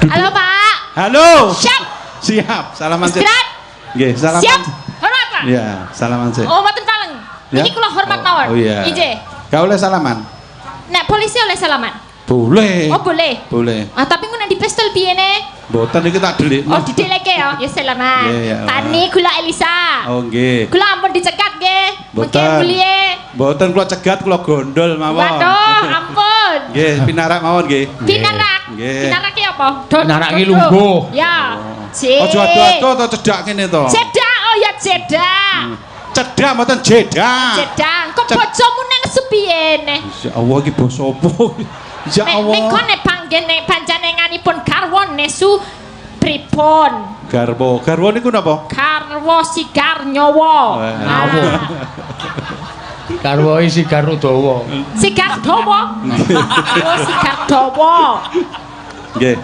Duduk. Halo, Pak. Halo. Siap. Siap, salaman sik. Istirahat. Nggih, salaman. Siap. Hormat, Pak. Iya, salaman sik. Oh, mboten paleng. Ya? Iki kula hormat Oh, mawon. oh iya. Injih. Gak oleh salaman? Nek polisi oleh salaman. Boleh. Oh, boleh. Boleh. Ah, tapi ngono di pistol piye ne? Mboten iki tak delikno. Oh, dideleke ya. Ya salaman. Iya, iya. Tani kula Elisa. Oh, nggih. Kula ampun dicegat nggih. Mungkin Mboten. mulie. Mboten kula cegat, kula gondol mawon. Waduh, ampun. Nggih, pinarak mawon nggih. Pinarak. Nggih. Pinarak ki apa? Pinarak ki lungguh. Ya. C. Aja ado-ado to cedak ngene to. Cedak, oh ya cedak. Cedak mboten jedak. Cedak. Kok bojomu nang piye ne? Ya Allah iki basa apa? Ya Allah. Mengko nek panggene panjenenganipun garwa nesu pripun? Garwa. Garwa niku napa? Garwa sigar nyawa. Ah. Garwa iki sigar dawa. Sigar dawa. Oh, sigar dawa. Nggih.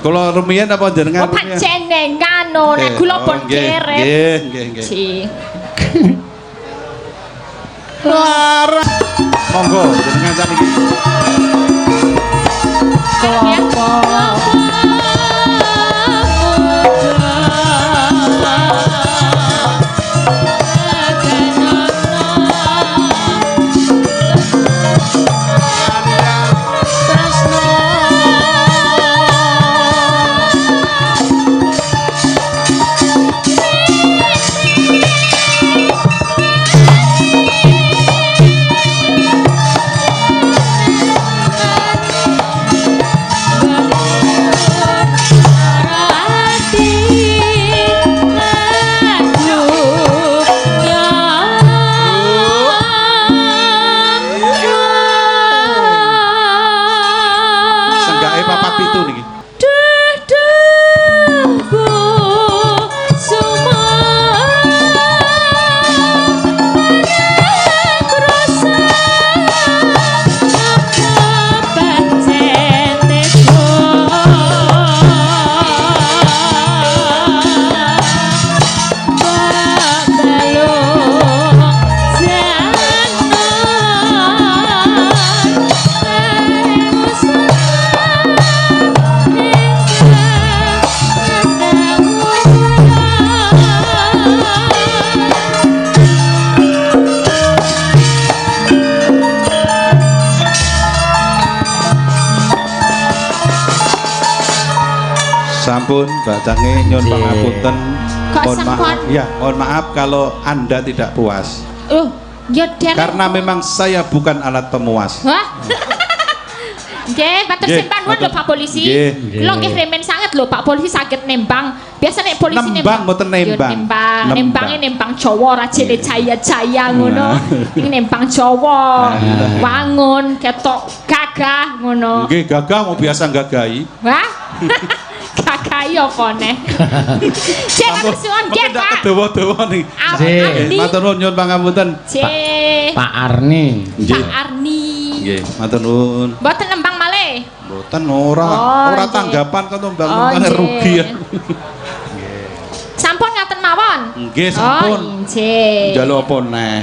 Kula rumiyin apa jenengan Oh, panjenengan no, nek kula pun kerep. Nggih, nggih, nggih. Si. Lara. Monggo jenengan saniki. Kelapa. Senggake papat pitu niki. Sampun Mbak Cange nyuwun pangapunten. Kok Mohon maaf. sampun? Ya, mohon maaf kalau Anda tidak puas. Ya dereng. Karena memang saya bukan alat pemuas. Wah. Nggih, matur Nggih, sembah nuwun lho matur. Pak Polisi. Nggih. Kula nggih remen sanget lho Pak Polisi saged nembang. Biasa nek polisi Nembang, mboten nembang. Ya, nembang, Nembang. nembange nembang Jawa ora jene jaya-jaya ngono. Iki nembang Jawa. Wangun ketok gagah ngono. Nggih, gagah mau biasa gagahi. Wah. Gagahi apa neh? Cek matur suwun nggih, Mungkin ndak Pak. kedawa-dawa nih. Arni. Matur nuwun nyuwun pangapunten. Cek. Pak Arni. Nggih. Pak Arni. Nggih, matur nuwun. Mboten nembang malih. Mboten ora, Oh, ora nggih. tanggapan kok Oh, nembang nggih. rugi ya. Sampun ngaten mawon. Nggih, sampun. Oh, nggih. Njaluk apa neh?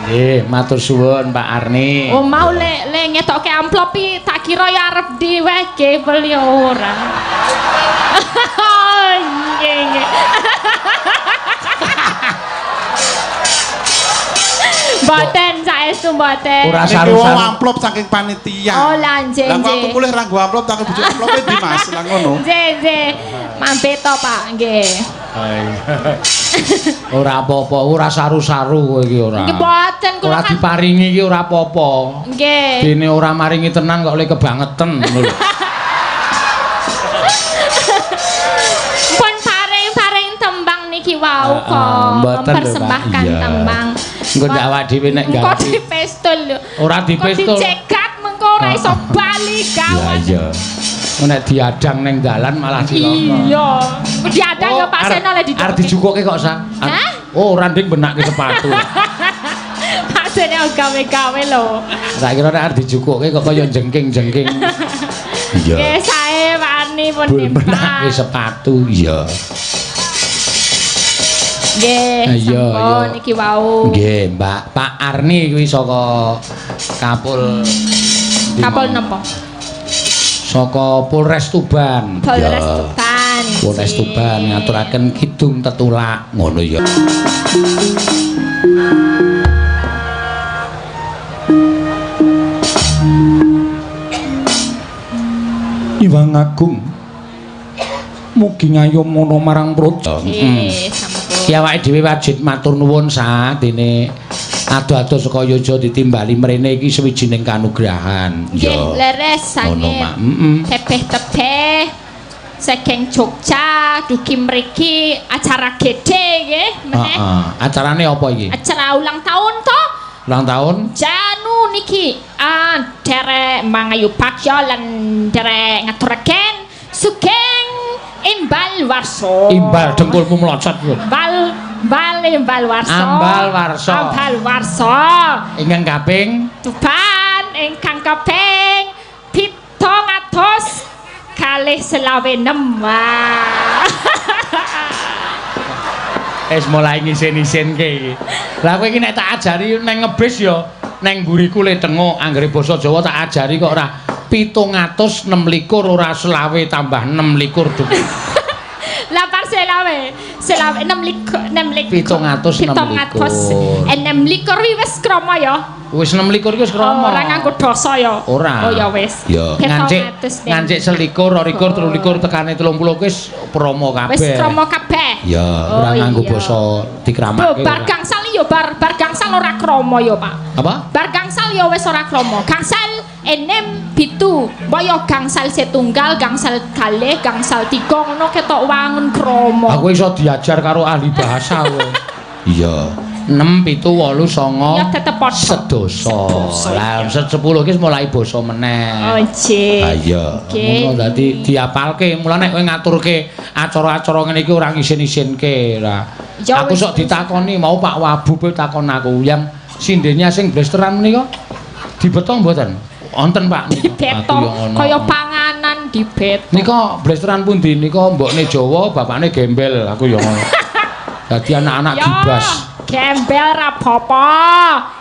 Nggih, matur suwun Pak Arni. Oh mau le le ngetokke amplop iki tak kira ya arep diwehke beli ora. Oh, nggih nggih. Mboten saestu mboten. Ora Niki wong saru-saru. amplop saking panitia. Oh, lah, nggih, Lah kok aku nggih. mulih ra nggo amplop tak bujuk amplope ndi Mas? Lah ngono. Nggih nggih. Mampe to Pak nggih. Ora apa-apa, ora saru-saru kowe iki ora. Nggih mboten kula Ora kan. diparingi iki ora apa-apa. Nggih. Dene ora maringi tenan kok le kebangeten ngono lho. Pun paring-paring tembang niki wau Heeh, kok mboten lho, Pak. mempersembahkan Iya. tembang. Engko ndak awak dhewe nek Engko gawe. dipestol lho. Ora dipestol. Engko dicegat mengko ora iso bali gawat. Iya. Engko nek diadang ning dalan malah cilaka. Iya. Diadang ya Pak Seno le Arep dijukuke kok sa. Hah? Oh, ora nding benakke sepatu. Pak Seno gawe-gawe lho. Tak kira nek arep dijukuke kok kaya jengking-jengking. Iya. Nggih sae Pak Arni pun Bul benake nembang. sepatu. Iya. Nggih, Iya, sampun iya. niki wau. Nggih, Mbak. Pak Arni kuwi saka Kapul Kapul napa? Saka Polres Tuban. Polres Ya. Tuban. Polres Tuban ngaturaken kidung tetulak ngono ya. Iwang Agung mugi ngayom ana marang praja. Nggih, sampun. Ki awake dhewe wajib matur nuwun sadene ado-ado saka Yojo ditimbali mrene iki sawijining kanugrahan. Nggih, leres Ngono, sanget. Mak. Heeh. Tebeh-tebeh saking Jogja dugi mriki acara gede nggih meneh. Heeh. Acarane apa iki? Acara ulang tahun to. Ulang tahun Janu niki derek Mangayu Bagyo lan derek ngaturaken sugeng imbal warsa. Imbal dengkulmu mlocot lho. Bal bal imbal warsa. Ambal warsa. Ambal warsa. Ingkang kaping Tuban ingkang kaping 726. Wah. Wis mulai ngisin-isinke iki. Lah kowe iki nek tak ajari neng ngebis ya neng mburiku le tengok anggere basa Jawa tak ajari kok ora 726 ora selawe tambah 26 duk. Lapar selawe. Selawe 26 26. 726. 26 wis krama ya. Wis 26 iki wis krama. Ora nganggo dosa ya. Ora. Oh ya wis. Ya, ngancik ngancik selikur, 22, 23 tekane 30 wis promo kabeh. Wis krama kabeh. Ya, ora Oh, nganggo iya. basa dikramake. Bar gangsal ya bar gangsal ora krama ya, Pak. Apa? Bar gangsal ya wis ora krama. Gangsal enem pitu. Mbok ya gangsal setunggal, gangsal kalih, gangsal tiga ngono ketok wangun krama. Aku iso diajar karo ahli bahasa kowe. Iya. 6 7 8 9 Ya tetep padha. Sedoso. Lah 10 iki mulai basa meneh. Oh, nggih. Ha iya. Ngono dadi diapalke. Mulane nek kowe ngaturke acara-acara ngene iki ora ngisin-isinke lah. Ya Aku wis, sok ditakoni mau Pak Wabub takon aku yang sindennya sing blesteran menika dibeto mboten? Wonten Pak. Dibeto kaya panganan dibeto. Nika blesteran pundi? Nika mbokne Jawa, bapakne gembel. Aku ya ngono. Dadi anak-anak Ya, gibas. Gembel ra apa-apa.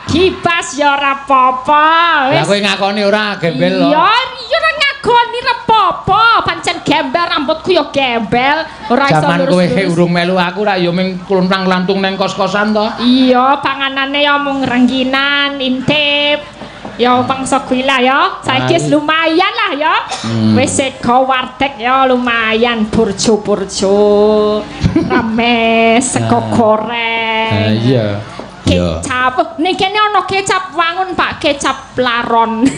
Gibas ya ora apa-apa. Lah kowe ngakoni ora gembel lho. Ya, ya ora ngakoni ra apa-apa. Pancen gembel rambutku ya gembel, ora iso Jaman kowe lurus-lurus. urung melu aku ra ya ming kluntang-lantung neng kos-kosan to. Iya, panganane ya mung rengginan, intip. Ya pangsa kuwi lah ya. Saiki wis lumayan lah ya. Wis sego warteg ya lumayan burjo-burjo. Rame sego goreng. Iya. Kecap. Ning kene ana kecap wangun, Pak, kecap laron.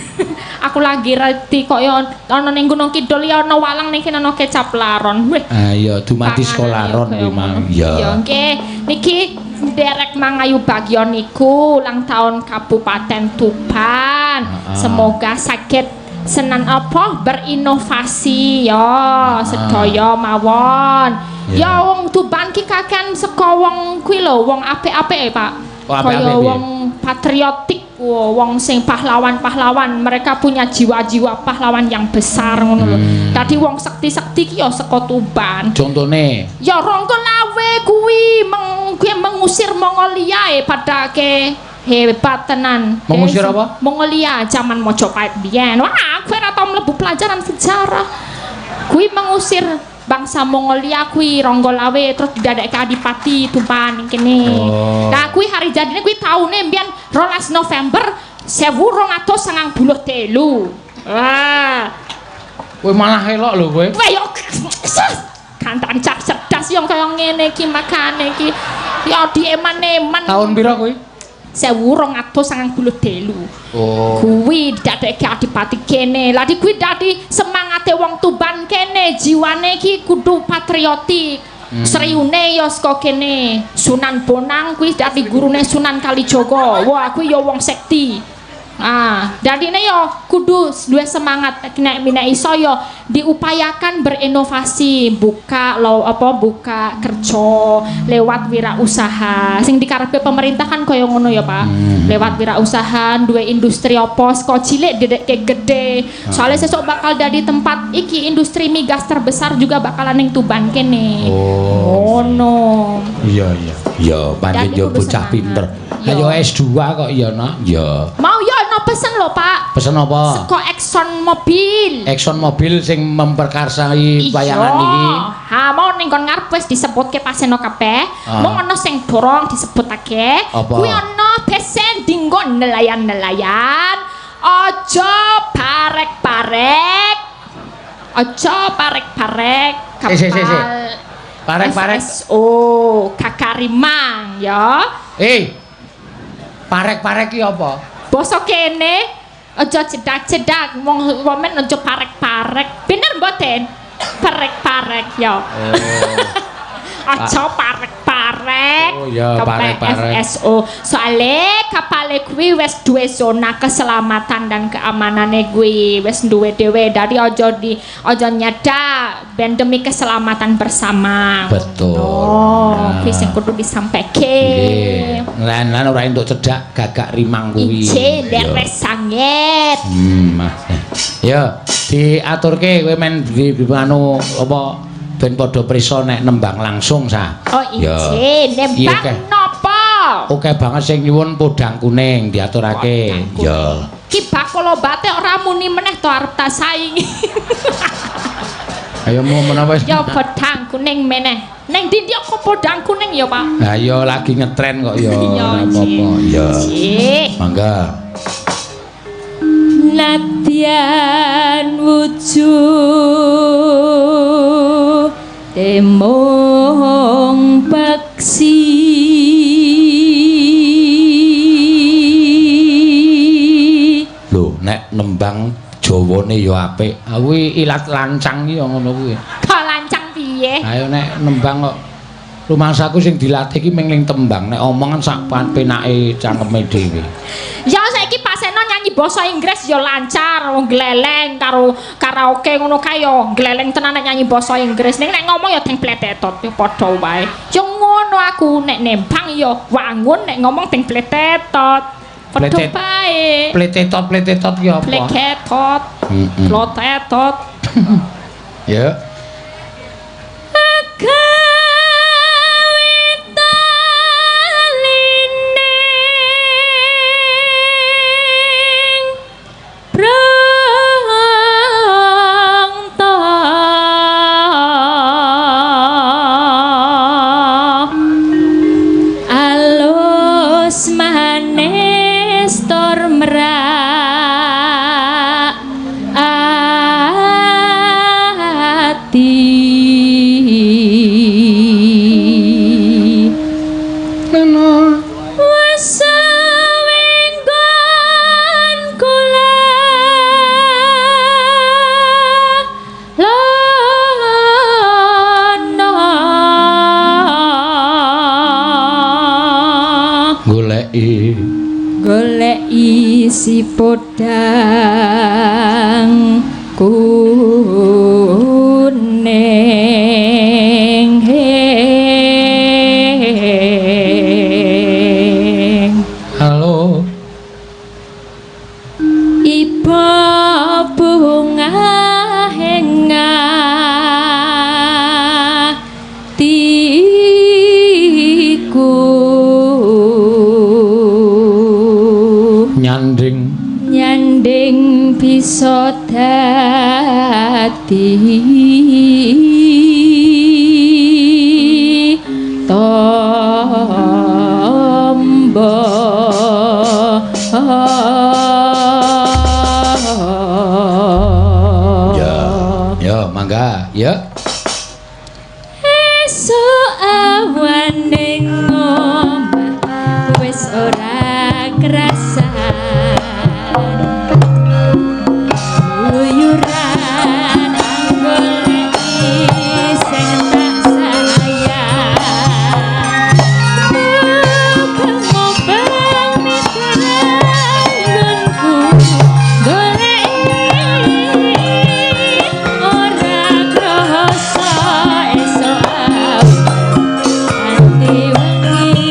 Aku lagi reti kok ya ana ning Gunung Kidul ya ana walang ning kene ana kecap laron. Wih. Ah iya, dumadi sekolah ron kuwi mang. Iya. Ya nggih. Niki derek Mangayu Bagyo niku ulang tahun Kabupaten Tuban. Semoga saged senan apa berinovasi ya sedaya mawon. Ya wong Tuban ki kakean saka wong kuwi lho, wong apik-apik Pak. Oh, apik-apik Kaya piye? wong patriotik, wong sing pahlawan-pahlawan, mereka punya jiwa-jiwa pahlawan yang besar ngono lho. Dadi wong sekti-sekti ki ya saka Tuban. Contone Ya Ronggo Lawe kuwi mengusir Mongolia pada ke hebat tenan. Mengusir apa? Mongolia zaman Majapahit biyen. Wah, kowe ora tau mlebu pelajaran sejarah. Kuwi mengusir bangsa Mongolia kuwi Ronggo Lawe terus didadekke adipati Tuban ning kene. Oh. Nah, kuwi hari jadine kuwi taune mbiyen 12 November 1293. Wah. Kowe malah elok lho kowe. Kowe yo kantan cah cerdas yo kaya ngene iki makane iki. Ya dieman-eman. Tahun pira kowe? 1293. Oh. Kuwi didadekke adipati kene. Lah di kuwi dadi semangate wong Tuban kene, jiwane iki kudu patriotik. Sriune ya saka kene. Sunan Bonang kuwi dadi gurune Sunan Kalijaga. Wah, kuwi ya wong sekti. Ah, dadine ya kudu duwe semangat nek nek iso ya diupayakan berinovasi, buka lo apa buka kerja lewat wirausaha. Sing dikarepe pemerintah kan kaya ngono ya, Pak. Lewat wirausaha, duwe industri apa saka cilik dedekke gede. Soalnya sesuk bakal dadi tempat iki industri migas terbesar juga bakalan ning Tuban kene. Oh. Ngono. Iya iya. Ya pancen Dadi yo kudu bocah semangat. pinter. Iya. Ayo S2 kok ya, Nak. Ya. Mau ya ana pesen lho, Pak. Pesen apa? Saka Exxon Mobil. Exxon Mobil sing memperkarsai wayangan iki. Ha, mau ning kon ngarep wis disebutke Paseno kabeh. Ah. Mung ana sing dorong disebutake. Apa? Kuwi ana pesen dinggo nelayan-nelayan. Aja parek-parek. Aja parek-parek kapal. Si, si, si, si. Parek-parek. FSO Kakarimang ya. Eh. Parek-parek ki apa? Basa kene aja jedak-jedak wong women aja parek-parek. Bener mboten? Parek-parek ya. Oh. Aja parek-parek. Oh, ya, Kapal parek-parek. FSO. Soale kapale kuwi wis duwe zona keselamatan dan keamanane kuwi wis duwe dhewe. Dadi aja di aja nyedak ben demi keselamatan bersama. Betul. Oh, Nah. kuwi sing kudu disampaike. Nggih. Lan ora entuk cedak gagak rimang kuwi. Ije leres sanget. Mas. Ya, diaturke kowe men di anu apa ben padha prisa nek nembang langsung sa. Oh Ya. ije Iya, nembang oke. napa? Oke banget sing nyuwun podang kuning diaturake. Ya. Ki bakul obate ora muni meneh to arep tak saingi. Ayo mau menapa wis? Ya podang kuning meneh. Neng ndi kok podang kuning ya, Pak? Lah ya lagi ngetren kok ya Iya, ora apa-apa. Ya. Cik. Mangga. Nadyan wujud temong peksi Lho, nek nembang Jawane ya apik. Aku ilat lancang iki ya ngono kuwi. Kok lancang piye? Ayo nek nembang kok rumangsaku sing dilatih iki ming ning tembang, nek omongan sak penake cangkeme dhewe. Ya saiki Paseno nyanyi basa Inggris ya lancar, wong gleleng karo karaoke ngono kae ya gleleng tenan nek nyanyi basa Inggris. Ning nek ngomong ya teng pletetot ya padha wae. Ya ngono aku nek nembang ya wangun nek ngomong teng pletetot. Padha wae. Pletetot pletetot ki apa? Pleketot, Heeh. plotetot. Ya. Kawitalining prangta alus manis tur merak ati. Wasawenggon kula lana Goleki goleki si podang kuning heng. Halo. Iba bunga atiku Nyanding nyanding bisa dadi tombo. Ya. Ya, mangga. Ya. Esuk awan ning omah wis ora krasan guyuran goleki sing tak sayang mubeng-mubeng mitanggonku goleki ora krasa esuk awan nganti wengi.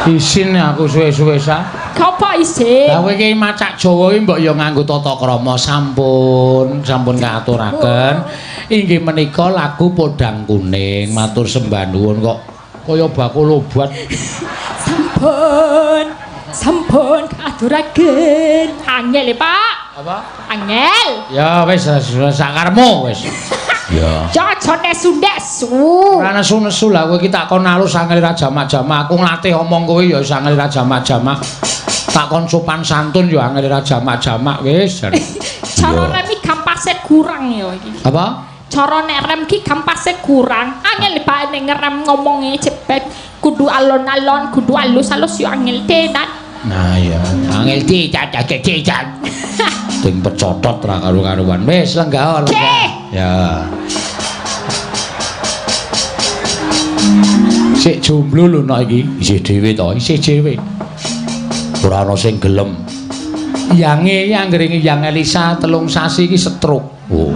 Isin aku suwe-suwe sa. Apa isin? Lah kowe iki macak Jawa iki mbok ya nganggo tata krama sampun, sampun kaaturaken. Inggih menika lagu Podang Kuning, matur sembah nuwun kok kaya bakul obat. Sampun, sampun kaaturaken. Angel ya, Pak. Apa? Angel. Ya wis sakarmu wis. Ya. Ya aja nesu-nesu. Ora nesu-nesu lah kowe iki tak kon alus angel ra jamak-jamak. Aku nglatih omong kowe ya wis angel ra jamak-jamak. Tak kon sopan santun ya angel ra jamak-jamak wis. Cara rem iki kampase kurang ya iki. Apa? Cara nek rem ki kampase kurang. Angel bae nek ngerem ngomonge cepet. Kudu alon-alon, kudu alus-alus yo angel tenan. Nah ya, angel dicat-cat. Ting pecotot ra karu-karuan. Wis lenggah lenggah. Ya. Sik jomblo lho nek iki, isih dhewe to, isih dhewe. Ora ana sing gelem. Yange anggere Yang Elisa 3 sasi iki stroke. Oh.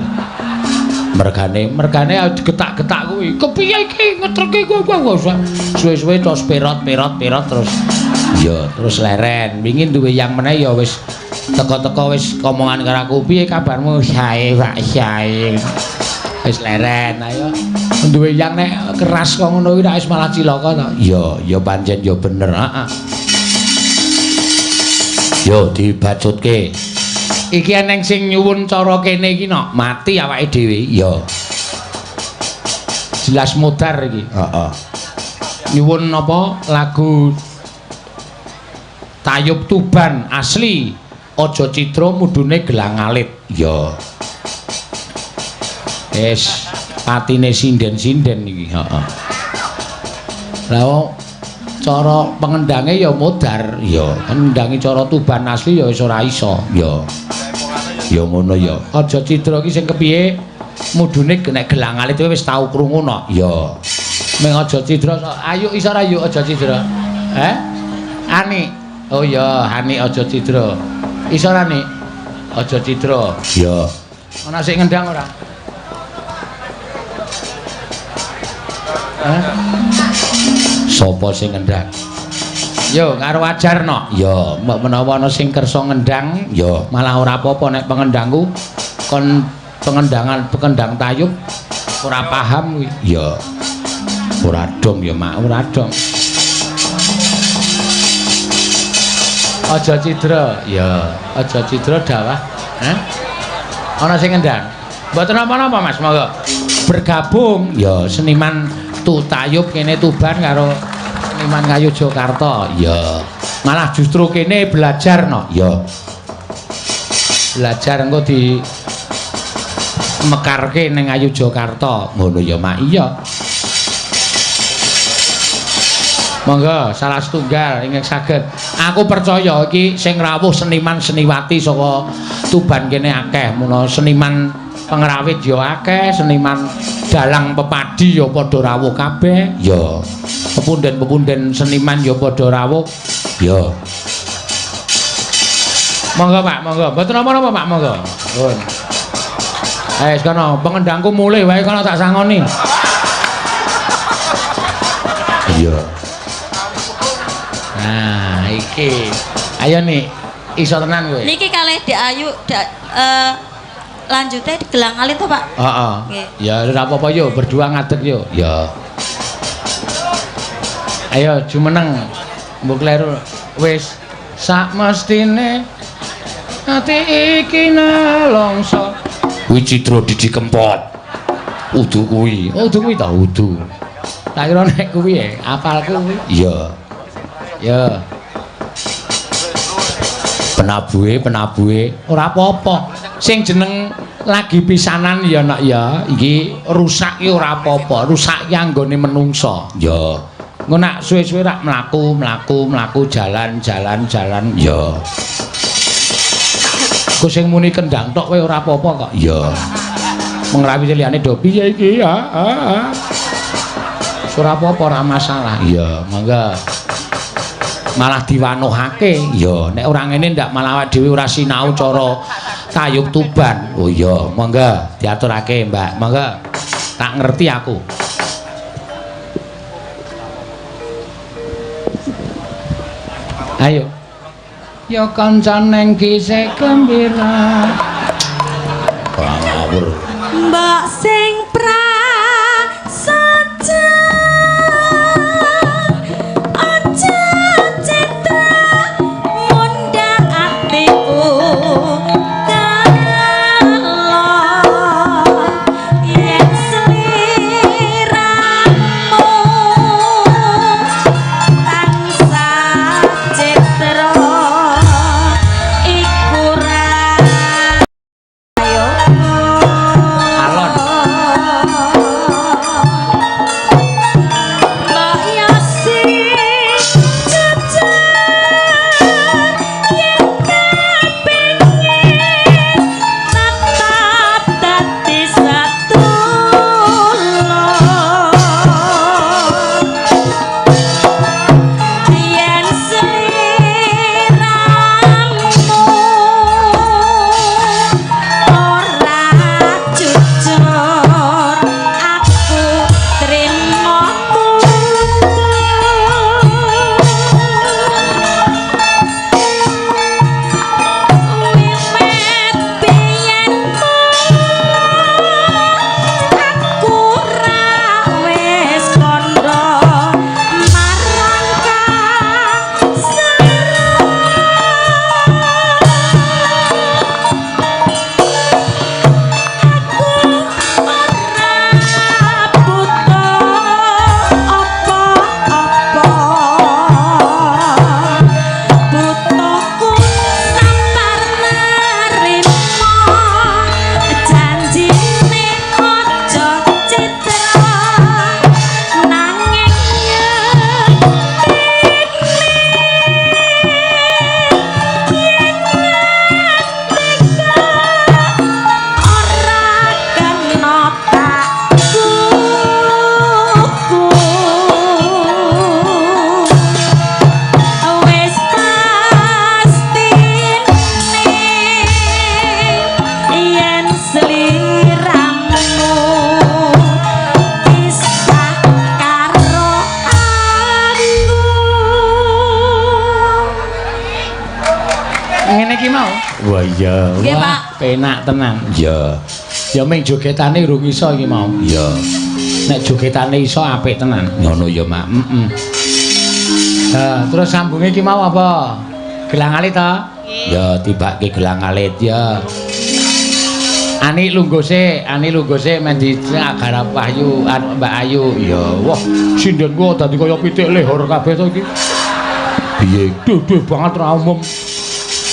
Mergane digetak-getak kuwi. Kepiye iki ngetreke kowe suwe-suwe terus perot-perot-perot terus. Ya, terus leren. Wingi duwe yang meneh ya wis teko-teko wis omongan karo aku, piye kabarmu? Sae, Pak, sae. Wis leren, ayo. Duwe yang nek keras kok ngono kuwi wis malah cilaka to. Ya, ya pancen ya bener, heeh. Yo dibacutke. Iki eneng sing nyuwun cara kene iki nok, mati awake dhewe. Ya. Jelas modar iki. Heeh. Nyuwun apa lagu Tayub Tuban asli Aja Cidra mudune Gelang Alit. Ya. Wis patine sinden-sinden iki, heeh. Lah cara pengendange ya modar, ya. Ngendangi cara Tuban asli ya wis ora iso, ya. Ya ngono ya. Aja Cidra iki sing kepiye mudune nek Gelang Alit wis tau krungu no. Ya. Ming Aja Cidra ayo iso ora yuk Aja Cidra? Eh? Ani. Oh ya, Hani Aja Cidra. Iso ora nik? Aja Cidra. Ya. Ana sing ngendang ora? Hah? Sapa sing ngendang? Yo karo ajar no. Ya, mbok menawa ana sing kersa ngendang, ya malah ora apa-apa nek pengendangku kon pengendangan pengendang tayub ora paham kuwi. Ya. Ora dong ya, Mak, ora dong. Aja Cidra, ya, Aja Cidra dawah. Hah? Ana sing ngendang. Mboten napa-napa, Mas, monggo. Bergabung ya seniman Tayub kene Tuban karo seniman Ngayogyakarta. Ya. Malah justru kene belajar no. Ya. Belajar engko di mekarke ning Ngayogyakarta. Ngono ya, Mak. Iya. Monggo salah setunggal ingkang saged. Aku percaya iki sing rawuh seniman seniwati saka Tuban kene akeh. Mula seniman pengrawit ya akeh, seniman dalang pepadi ya padha rawuh kabeh. Ya. Pepunden-pepunden seniman ya padha rawuh. Ya. Monggo Pak, monggo. Mboten napa-napa Pak, monggo. Nuwun. Eh, kono pengendangku mulih wae kono tak sangoni. Iya. Nah, iki. Ayo nih, iso tenan kowe. Niki kalih Dek Ayu, lanjute Gelang Alit to, Pak? Heeh. Ya ora apa-apa yo, berdua ngadeg yo. Ya. Ayo jumeneng. Mbok kleru wis sak mestine ati iki nelongso. Kuwi Cidra Didi Kempot. Udu kuwi. Oh, udu kuwi ta udu. Tak kira nek kuwi ya, apalku kuwi. Iya. Ya. Penabuhe ora apa-apa. Sing jeneng lagi pisanan ya nak ya, iki rusak ki ora apa-apa, rusak ki anggone menungsa. Ya. Engko nak suwe-suwe rak mlaku, mlaku, mlaku jalan, jalan, jalan. Ya. Ku sing muni kendang tok kowe ora apa-apa kok. Ya. Mengrawit liyane do piye iki ya? Ora apa-apa ora masalah. Iya, monggo. Malah diwanuhake. Ya, nek ora ngene ndak malah awake dhewe ora sinau cara tayub Tuban. Oh iya, monggo diaturake, Mbak. Monggo. Tak ngerti aku. Ayo. Ya kanca neng kisih gembira. Ora ngawur. Mbok sing prasaja aja citra mundhak atiku kala yen sliramu tansah citra iku ra ayo. Alon. Mbok Yosi jujur yen kepengin tetap dadi sedulur yen sliramu ora jujur aku trimo mundur. Wiwit biyen aku ra wis kandha marang kang seru. Aku ora butuh apa-apa, butuhku sabar nerima janjine aja citra nanging yektine yen ngendika ora kena tak kuku wis pastine yen sliramu pisah karo aku. Ngene iki mau. Wah iya. Nggih, Wah, Pak. Penak tenan. Iya. Ya ming jogetane urung iso iki mau. Iya. Nek jogetane iso apik tenan. Ngono ya, Mak. Heeh. Terus sambunge iki mau apa? Gelang alit to? Ya tibake gelang alit ya. Ani lungguh sik, ani lungguh sik men digarap Wahyu, Mbak Ayu. Ya, Wah, sindhenku dadi kaya pitik lehor kabeh to iki. Piye? Duduh banget ra umum.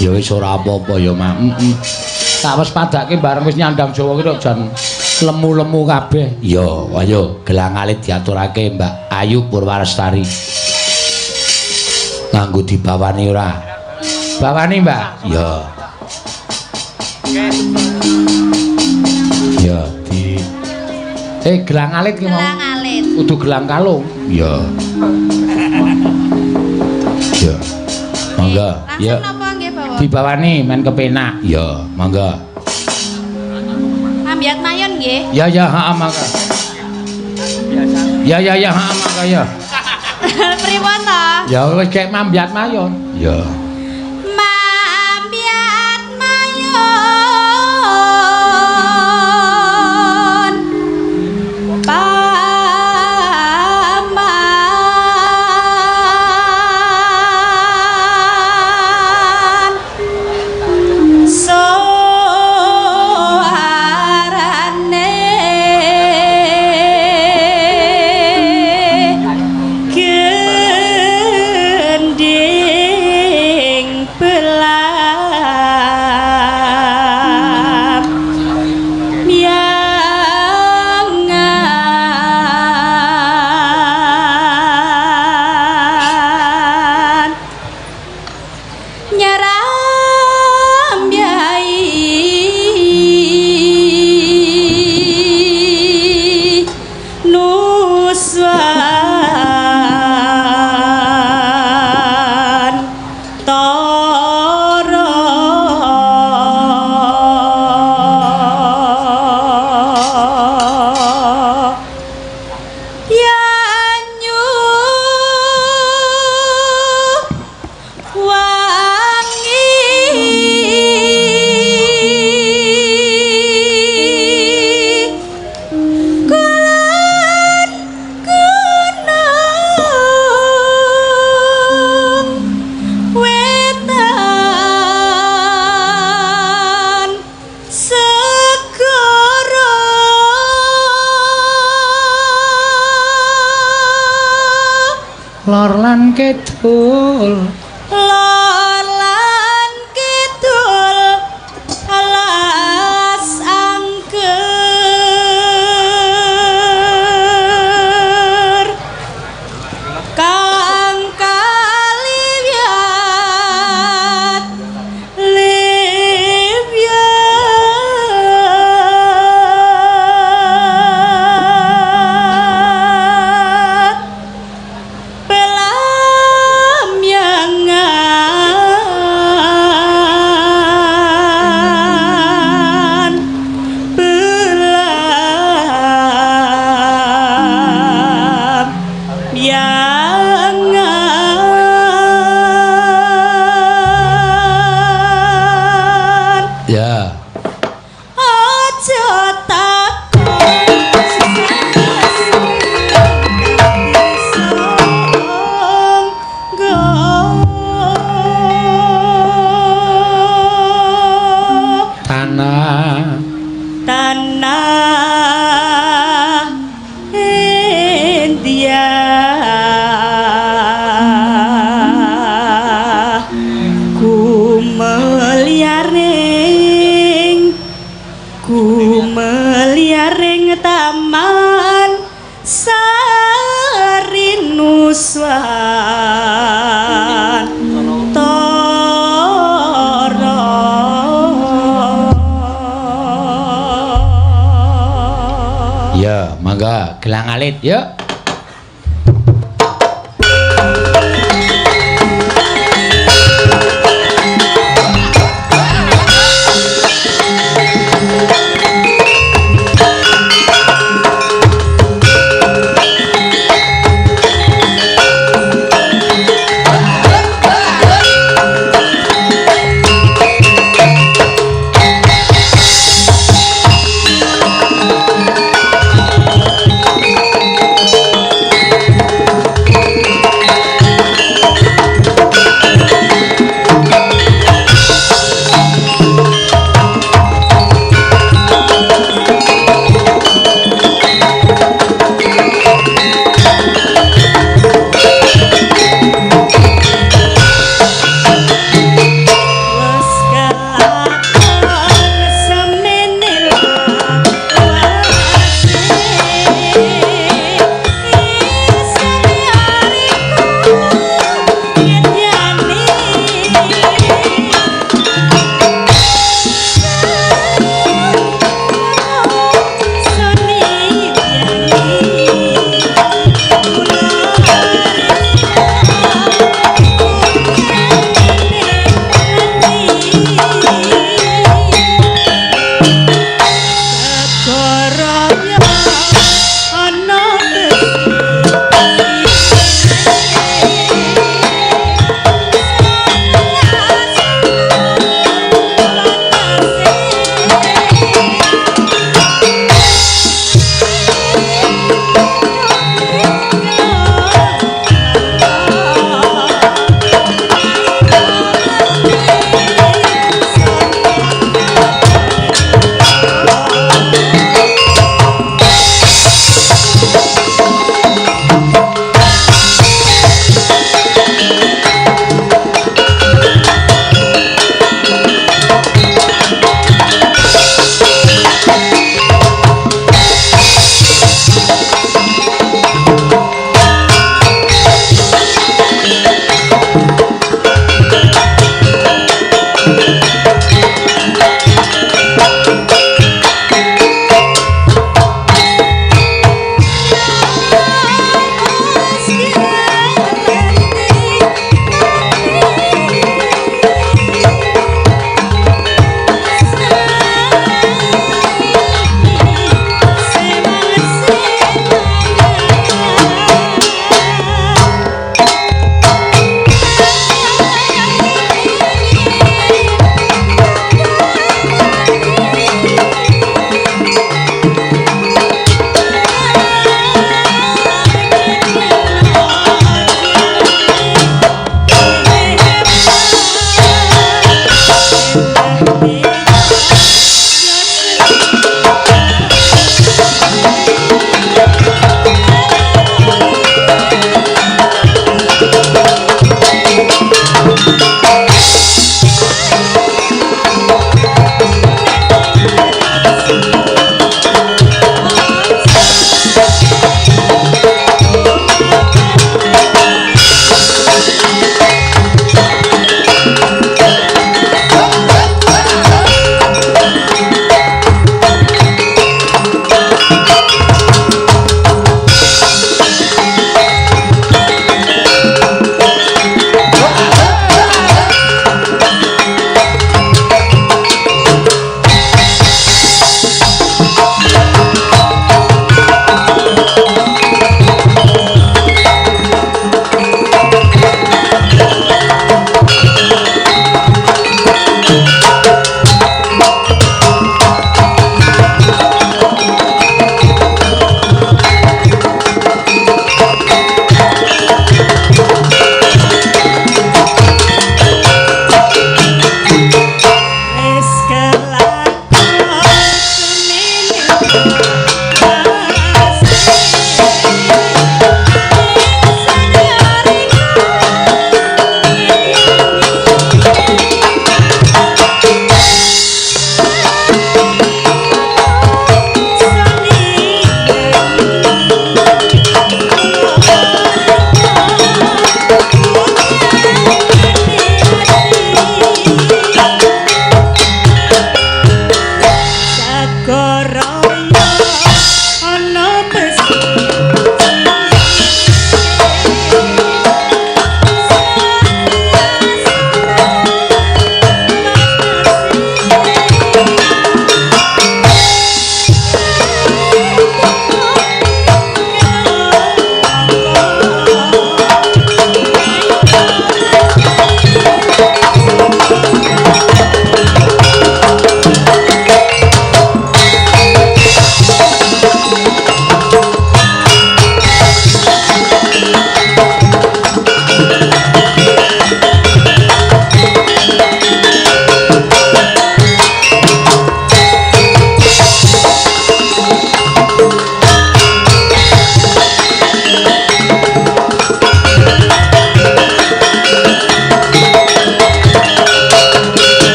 Ya wis ora apa-apa ya, Mak. Heeh. Tak wis padake bareng wis nyandang Jawa ki tok jan lemu-lemu kabeh. Ya, ayo gelang alit diaturake Mbak Ayu Purwalestari. Nganggo dibawani ora? Bawani, Mbak. Ya. Ya, di Gelang alit ki mau. Gelang alit. Kudu gelang kalung. Ya. Ya. Mangga. Langsung Ya. napa nggih Bapak? Dibawani men kepenak. Ya, mangga. Ambyat mayon nggih. Ya ya, heeh mangga. Ya ya ya, heeh mangga ya. Pripun to? Ya wis kek mambyat mayon. Ya. Mambyat mayon paman suarane gending. Lor lan kidul. Lor lan kidul alas angker kang kaliwat liwat pelamyangan pelamyangan Ya. aja takon Tanah tanah India kumeliaring kumeliaring taman sarinuswan Toro. Ya, mangga gelang alit yuk.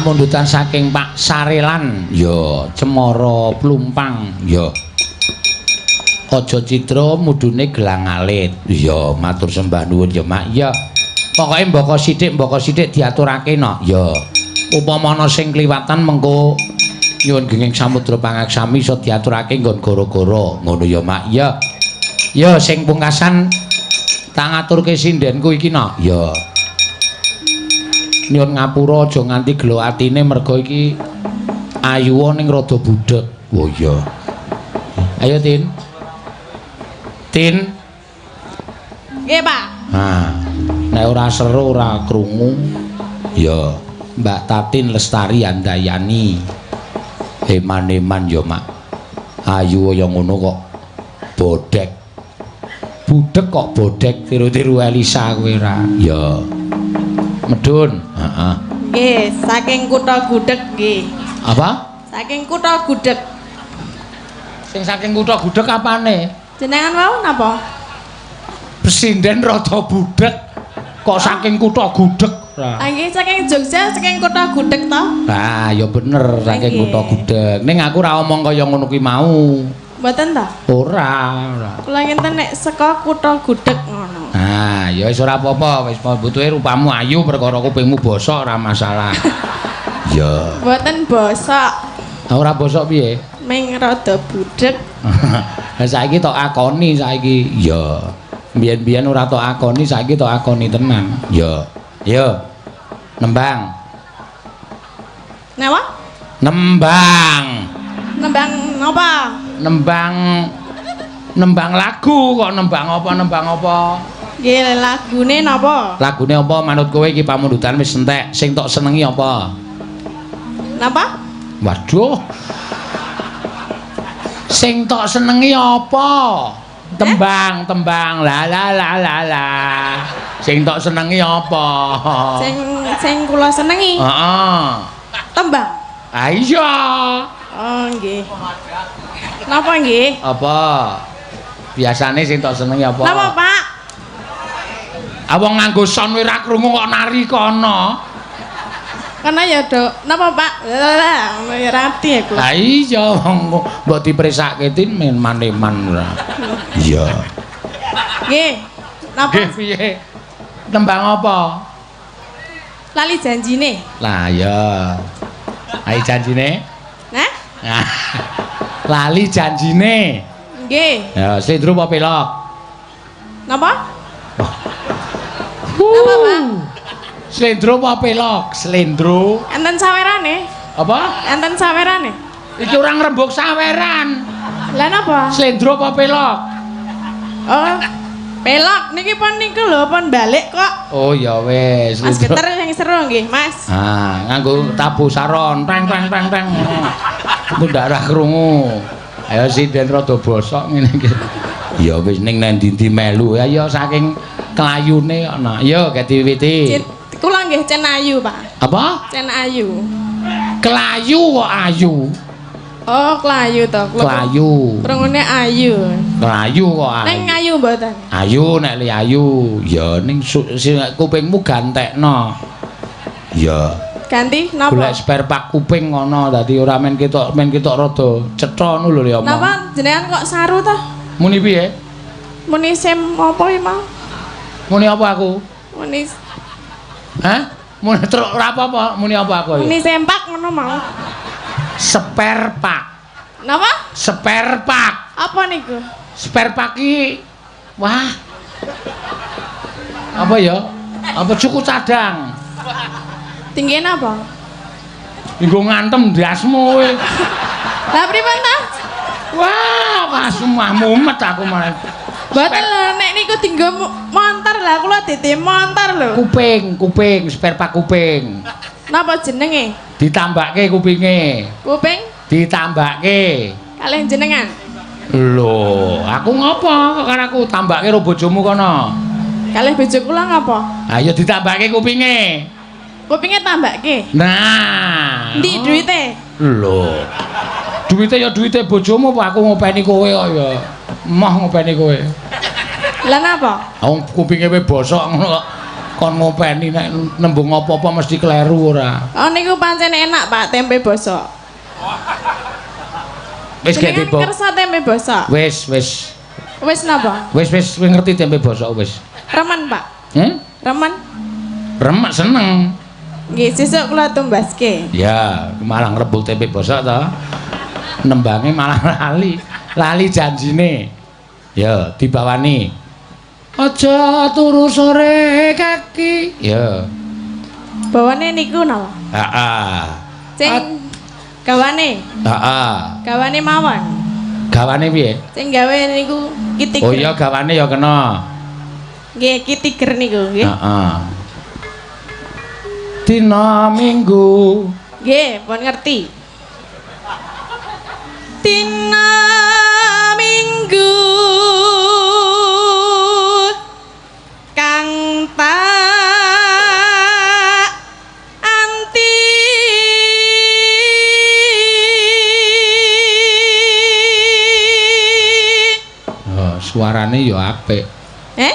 Pamundutan saking Pak Sarelan ya, Cemara Plumpang ya. Aja Citra mudune gelang alit. Ya, matur sembah nuwun ya, Mak. Ya. Pokoke mbaka sithik diaturake no. Ya. Upama ana sing kliwatan mengko nyuwun genging samudra pangaksami iso diaturake nggon gara-gara. Ngono ya, Mak. Ya. Ya, sing pungkasan tak ngaturke sindenku iki no. Ya. Nyuwun ngapura aja nganti gelo atine merga iki ayuwa ning rada budheg. Oh iya. Ayo, Tin. Tin. Nggih, Pak. Ha. Nek ora seru ora krungu. Ya, Mbak Tatin Lestari Handayani. Eman-eman ya, Mak. Ayu kaya ngono kok bodhek. Budheg kok bodhek tiru-tiru Elisa kowe ora. Ya. Medun. Heeh. Nggih, saking kutha Gudeg nggih. Apa? Saking kutha Gudeg. Sing saking kutha Gudeg apane? Jenengan wau napa? Pesinden rada budheg kok saking kutha Gudeg. Ah nggih, saking Jogja, saking kutha Gudeg to? Lah, ya bener saking Nggih. kutha Gudeg. Ning aku ora omong kaya ngono kuwi mau. Mboten ta? Ora, ora. Kula ngenten nek saka kutha Gudeg ngono. Nah, ya wis ora apa-apa, wis butuhe rupamu ayu perkara kupingmu bosok ora masalah. Ya. Mboten bosok, Ora bosok piye? ming rada budheg. Lah saiki tok akoni saiki. Ya. Biyen-biyen ora tok akoni, saiki tok akoni tenan. Ya. Yo. Nembang. Napa? Nembang. Nembang napa? Nembang nembang lagu kok nembang apa nembang apa? Nggih, lagune napa? Lagune apa manut kowe iki pamundutan wis entek, sing tok senengi apa? Napa? Waduh. Sing tok senengi apa? Tembang, tembang. La la la la la. Sing tok senengi apa? Sing sing kula senengi Heeh. tembang. Ah iya. Oh nggih. Napa nggih? Apa? Biasane sing tok senengi apa? Napa, Pak? Ah wong nganggo sound ora krungu kok nari kono. Karena ya dok, napa Pak? Lah, ngono ya rati ya kula. Lah iya wong mbok dipresake tin men maneman ora. Iya. Nggih. Napa? Nggih piye? Tembang apa? Lali janjine. Lah ya. Ayo janjine. Nah? Nah. Lali janjine. Nggih. Ya, slendro apa pelok? Napa? Napa, Pak? Slendro apa pelok? Slendro. Enten sawerane? Apa? Enten sawerane? Iki ora ngrembug saweran. Lah napa? Slendro apa pelok? Oh, pelok niki pon niku lho pon balik kok. Oh ya wis. Mas slendro. Geter sing seru nggih, Mas. Ah, nganggo tabuh saron, teng teng teng teng. Engko ndak ora krungu. Ayo sinden rada bosok ngene iki. Ya wis ning nang ndi-ndi melu. Ayo saking klayune kok nah. Yo geti-witi. Kula nggih Cen Ayu, Pak. Apa? Cen Ayu. Klayu kok ayu. Oh, klayu to. Kula Klayu. Krungune ayu. Klayu kok Neng ayu. ayu mboten. Ayu nek li ayu. Ya ning kupingmu gantekno. Ya. Ganti napa? Golek spare part kuping ngono dadi ora men ketok rada cetha ngono lho ya omong. Napa jenengan kok saru to? Muni piye? Muni sem apa iki mau? Muni apa aku? Muni Hah? Muni truk ora apa-apa, muni apa aku muni ya? sempak ngono mau. Spare part. Napa? Spare part. Apa niku? Spare part ki wah. Apa ya? Apa cuku cadang? Tinggi napa? Nggo ngantem ndasmu kowe. Lah pripun ta? Wah, kasumah mumet aku malah. Mboten lho nek niku dinggo montor lah kula dite montor lho. Kuping, kuping, spare part kuping. Napa jenenge? Ditambahke kupinge. Kuping Ditambahke. kalih jenengan. Lho, aku ngopo kok karo aku tambahke karo bojomu kono? Kalih bojo kula ngapa? Ayo ditambahke kupinge. Kupinge tambahke. Nah. Ndi duwite? Lho. Duwite ya duwite bojomu apa aku ngopeni kowe kok ya. Emoh ngopeni kowe. Lah napa? Wong kupinge kowe bosok ngono kok. Kon ngopeni nek nembung apa-apa mesti kleru ora. Oh niku pancen enak, Pak, tempe bosok. Wis gek Jenengan tiba. kersa tempe bosok. Wis, wis. Wis napa? Wis wis wis ngerti tempe bosok wis. Remen, Pak. Hmm? Remen. Remek seneng. Nggih, sesuk kula tumbaske. Ya, malah ngrebut tempe bosok to. Nembange malah lali. Lali janjine. Ya, dibawani. Aja turu sore kaki. Ya. Bawane niku napa? Heeh. Sing gawane, Heeh. gawane mawon. Gawane piye? Sing gawe niku Ki Tiger. Oh iya gawane ya kena. Nggih, Ki Tiger niku nggih. Heeh. Dina Minggu. Nggih, pun ngerti. Dina Minggu kang tak anti Oh, suarane ya apik. Eh?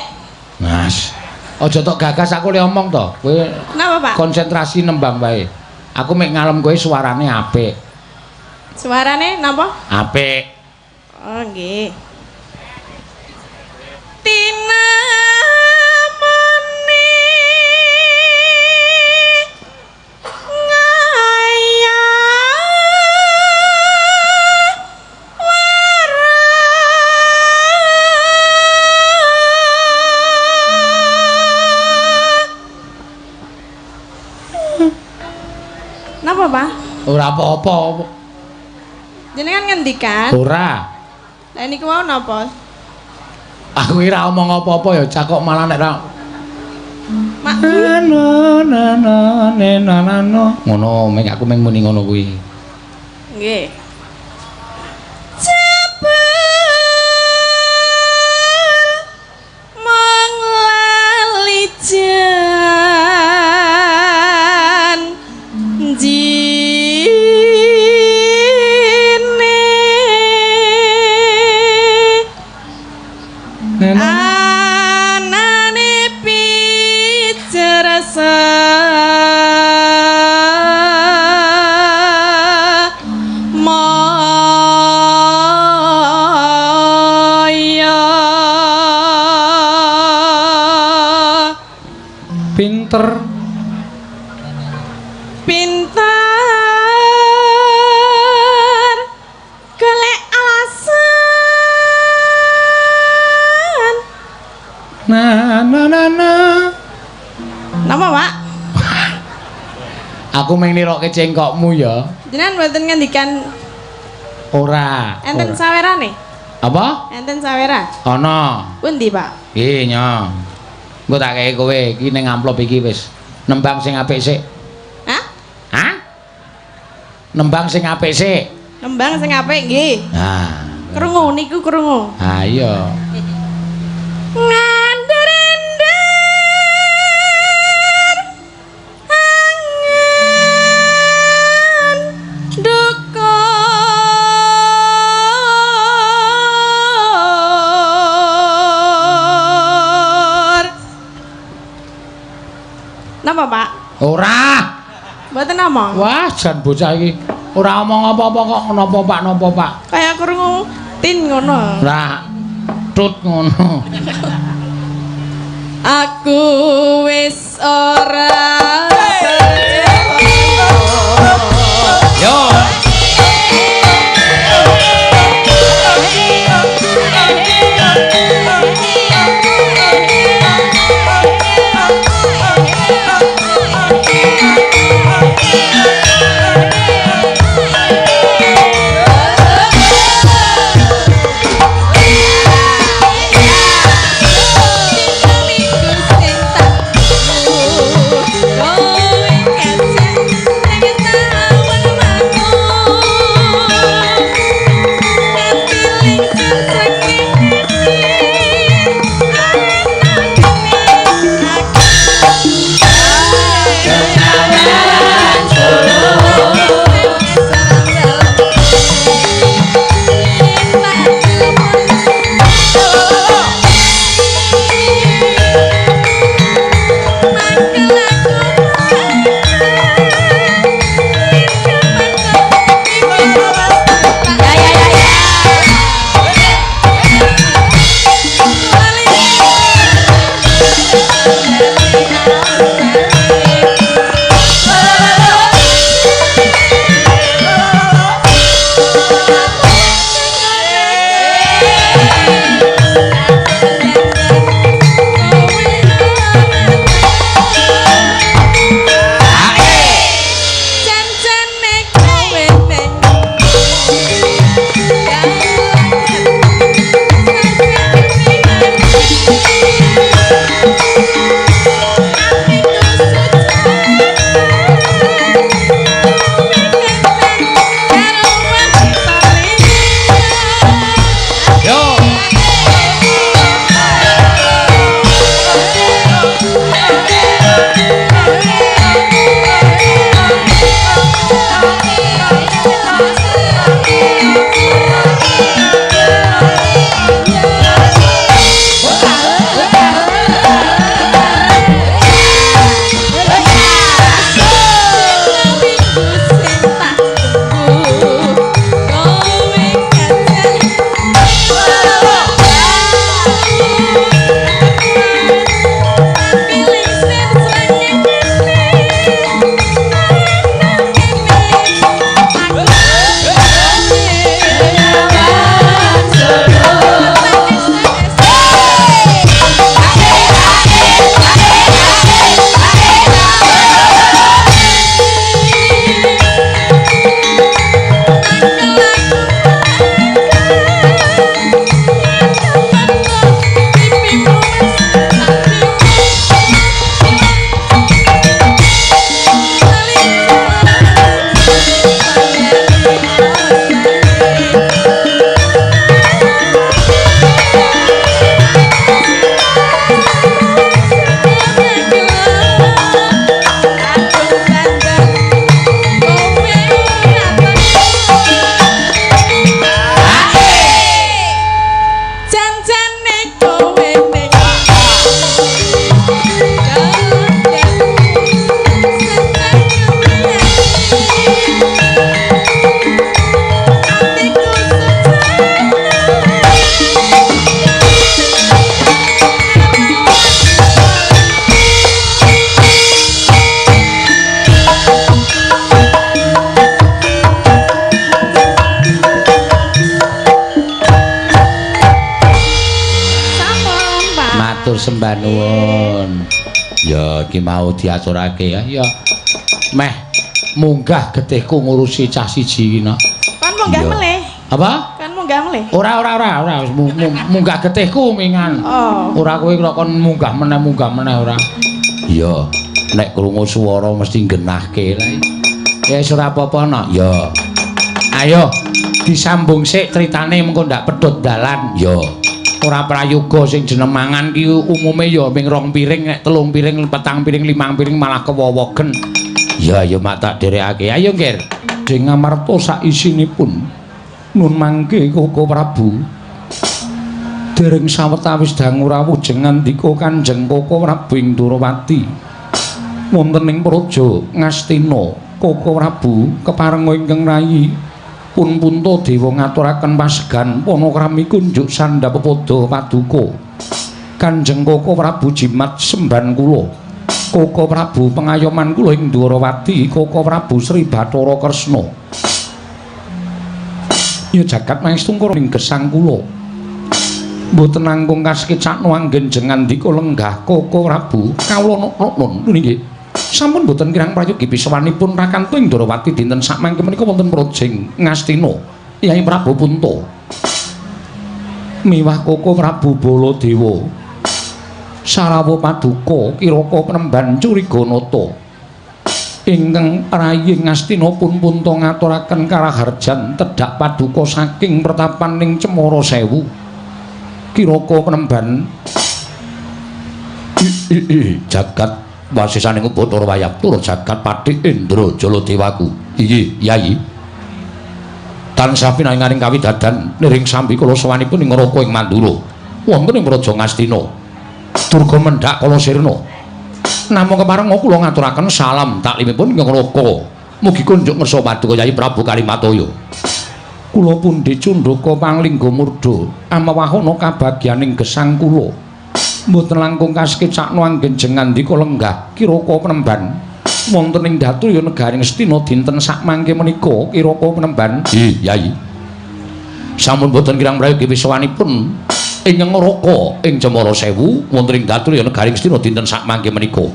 Mas. Aja tok gagas aku le omong to. Kowe Kenapa, Pak? konsentrasi nembang wae. Aku mek ngalem kowe suarane apik. Suarane napa? Apik. Oh, nggih. Tina muni ngaya wara. Napa, Pak? Ora apa-apa. Jenengan ngendikan? Ora. Lah niku wau napa? Aku ora omong apa-apa ya cak kok malah nek ra Mak na na na ne na na no. Ngono, mek aku meng muni ngono kuwi. Nggih. Jebul mung lali janjine. Anane pijer maya. Pinter. Pinter golek alasan. Na na na na. Napa, Pak? Aku meng nirokke cengkokmu ya. Jenengan mboten ngendikan Ora. enten Ora. sawerane? Apa? Enten saweran. Ana. Pundi, Pak? Iki nyo. Engko tak kei kowe iki ning amplop iki wis. Nembang sing apik sik. Hah? Hah? Nembang sing apik sik. Nembang sing apik nggih. Nah. Krungu niku krungu. Ha iya. Ngandher-andher angen dukur. Napa, Pak? Ora. Mboten ngomong. Wah, jan bocah iki ora omong apa-apa kok napa Pak, napa Pak. Kaya krungu tin ngono. Lah tut ngono. Aku wis ora Yo. Minggu sing tak tunggu. Matur sembah nuwun. Ya iki mau diaturake ya. Ya meh munggah getihku ngurusi cah siji iki no. Kon munggah Iya. melih. Apa? Kon munggah melih. Ora ora ora ora wis munggah getihku mingan. Oh. Ora kowe kok kon munggah meneh ora. Iya, nek krungu swara mesti nggenahke lah. Ya wis ora apa-apa no. Ya, Ayo disambung sik critane mengko ndak pedhot dalan. ya. Ora prayoga sing jeneng mangan ki umume ya ming rong piring nek telung piring, petang piring, limang piring malah kewowogen. Ya ya mak tak dherekake. Ayo, Ngger. Sing ngamarta saisinipun nun mangke Koko Prabu. Dereng sawetawis dangu rawuh jengandika Kanjeng Koko Prabu ing Durawati. Wonten ing Praja Ngastina, Koko Prabu keparenga ingkang rayi pun Puntadewa ngaturaken pasegan panakrami kunjuk sandhap pepada paduka. Kanjeng Koko Prabu jimat semban kula. Koko Prabu pengayoman kula ing Dwarawati, Koko Prabu Sri Bathara Kresna. Ya jagat maestungkara ing gesang kula. Mboten langkung kasekecakno anggen jengandika lenggah Koko Prabu kawula nun nggih. Sampun mboten kirang prayogi pisawanipun rakantu ing Dwarawati dinten sakmangke menika wonten Projeng Ngastina Yai Prabu Punta. Miwah Koko Prabu Baladewa. Sarawa paduka kiraka penemban Curiganata. Ingkang rayi Ngastina pun Punta ngaturaken karaharjan tedhak paduka saking pertapan ing Cemara Sewu. Kiraka penemban Jagat wasisaning Bathara Wayab tur jagat Patih Indra Jaladewaku. Iya, Yai. Tansah pinanganing kawidadan niring sambi kula sowanipun ing Raka ing Mandura. Wonten ing Praja Ngastina. Durga mendhak kala sirna. Namung keparenga kula ngaturaken salam taklimipun ing Raka. Mugi kunjuk ngersa paduka Yai Prabu Kalimataya. Kula pundi cundhaka panglingga murda amawahana kabagyaning gesang kula. Mboten langkung kasekecakno anggen jengandika lenggah kiraka penemban wonten ing Datuya negari Ngastina dinten sakmangke menika kiraka penemban. Iya, Yai. Sampun boten kirang prayogi pisawanipun ing Raka ing Cemara Sewu wonten ing Datuya negari Ngastina dinten sakmangke menika.